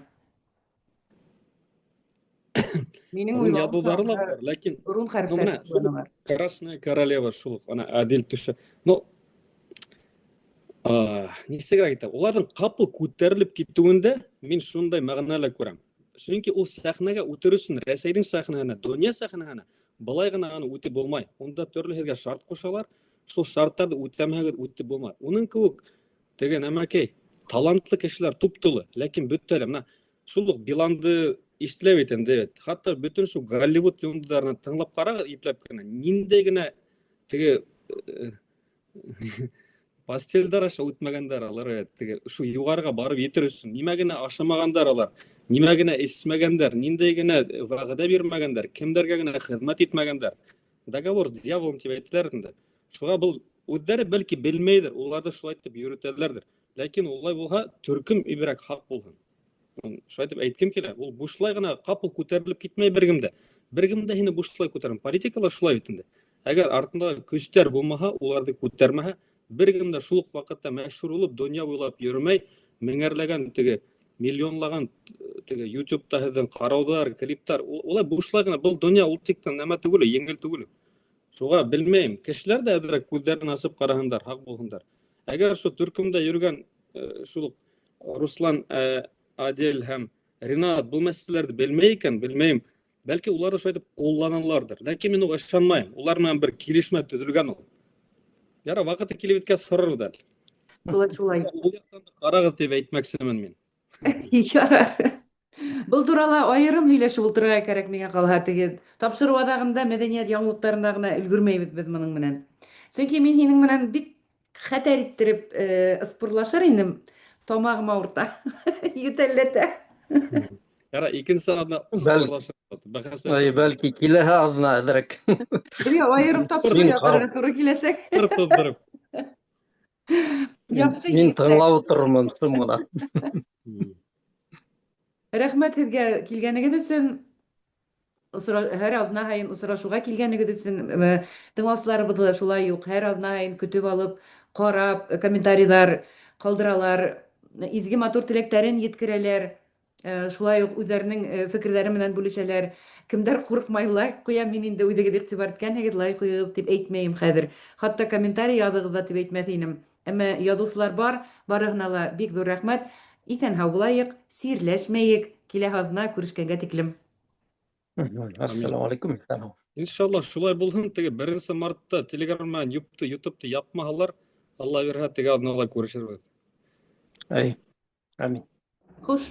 Минең Рун уйлауымса, яҙыуҙары ла бар, ләкин рун ну, хәрефтәре менә шул ҡулланалар. Красная королева шул уҡ, ана Әдил төшө. Ну, нисегерәк әйтәм, уларҙың ҡапыл күтәрелеп китеүендә мин шундай мәғәнә лә күрәм. Сөнки ул сәхнәгә үтер өсөн Рәсәйҙең сәхнәһенә, донъя сәхнәһенә былай ғына аны үтеп булмай. Унда төрлө һеҙгә шарт ҡушалар, шул шарттарҙы үтәмәһәгеҙ үтеп булмай. Уның кеүек теге нәмәкәй талантлы кешеләр туп-тулы, ләкин бөттө әле. Мына шул уҡ Биланды ишетелә бит инде бит. Хатта бөтөн шул Голливуд йондоҙҙарына тыңлап ҡарағыҙ ипләп кенә, ниндәй генә теге постельдар аша үтмәгәндәр алар, теге шу юғарыға барып етер өсөн нимә генә ашамағандар алар, нимә генә эсмәгәндәр, ниндәй генә вәғәҙә бирмәгәндәр, кемдәргә генә хеҙмәт итмәгәндәр. Договор с дьяволом тип әйтәләр инде. Шуға был үҙҙәре бәлки белмәйҙер, уларҙы шулай итеп йөрөтәләрҙер. Ләкин улай булһа, төркөм иберәк хаҡ булһын. Шулай итеп әйткем килә, ул бушлай ғына ҡапыл күтәрелеп китмәй бер кем дә. Бер кем дә һине бушлай күтәрмәй. Политикала шулай бит инде. Әгәр артында көстәр булмаһа, уларҙы күтәрмәһә, бер кем дә шул уҡ ваҡытта мәшһүр булып, донъя буйлап йөрөмәй, меңәрләгән теге миллионлаған теге YouTube'та һеҙҙең ҡарауҙар, клиптар, улай бушлай ғына был донъя ул тик тә нәмә түгел, еңел түгел. Шуға белмәйем, кешеләр ҙә әҙерәк күҙҙәрен асып ҡараһындар, һаҡ булһындар. Әгәр шул төркөмдә йөрөгән шул уҡ Руслан, Адель һәм Ринат был мәсьәләләрҙе белмәй икән, белмәйем, Бәлки улар ҙа шулай итеп ҡулланаларҙыр. Ләкин мин уға ышанмайым. Улар менән бер килешмә төҙөлгән ул. Ярар, ваҡыты килеп еткәс һорарбыҙ әле. Шулай, шулай. Ул яҡтан да ҡарағыҙ тип әйтмәксемен мин. Ярар. Был турала айырым һөйләшеп ултырырға кәрәк миңә ҡалһа, теге тапшырыу аҙағында мәҙәниәт яңылыҡтарында ғына өлгөрмәйбеҙ беҙ моның менән. Сөнки мин һинең менән бик хәтәр иттереп ыспырлашыр инем, тамағым ауырта, йүтәлләтә. Ярар, икенсе аҙна ыспырлашырбыҙ, бәхәсләшербеҙ. Ай, бәлки киләһе аҙна әҙерәк. Беҙгә айырым тапшырыу яҙырға тура киләсәк. Бер туҙҙырып. Яҡшы, Мин егеттәр. тыңлап ултырырмын шым ғына. Рәхмәт һеҙгә килгәнегеҙ өсөн. Осра, һәр аҙна һайын осрашыуға килгәнегеҙ өсөн, тыңлаусыларыбыҙҙы ла шулай уҡ һәр аҙна һайын көтөп алып, ҡарап, комментарийлар ҡалдыралар, изге матур теләктәрен еткерәләр. Шулай уҡ үҙҙәренең фекерҙәре менән бүлешәләр. Кемдәр ҡурҡмай лайк ҡуя, мин инде үҙегеҙ иғтибар иткәнһегеҙ, лайк ҡуйығыҙ тип әйтмәйем хәҙер. Хатта комментарий яҙығыҙ ҙа тип әйтмәҫ инем. Әммә яҙыусылар бар, барыһына ла бик ҙур рәхмәт. Иҫән-һау булайыҡ, сирләшмәйек. Киләһе аҙна күрешкәнгә тиклем. Ассаламу алейкум. Иншалла, шулай булһын. Теге 1 мартта Телеграм менән Ютубты япмаһалар, Алла бирһә, теге аҙнала күрешербеҙ. Әй, амин. Хуш.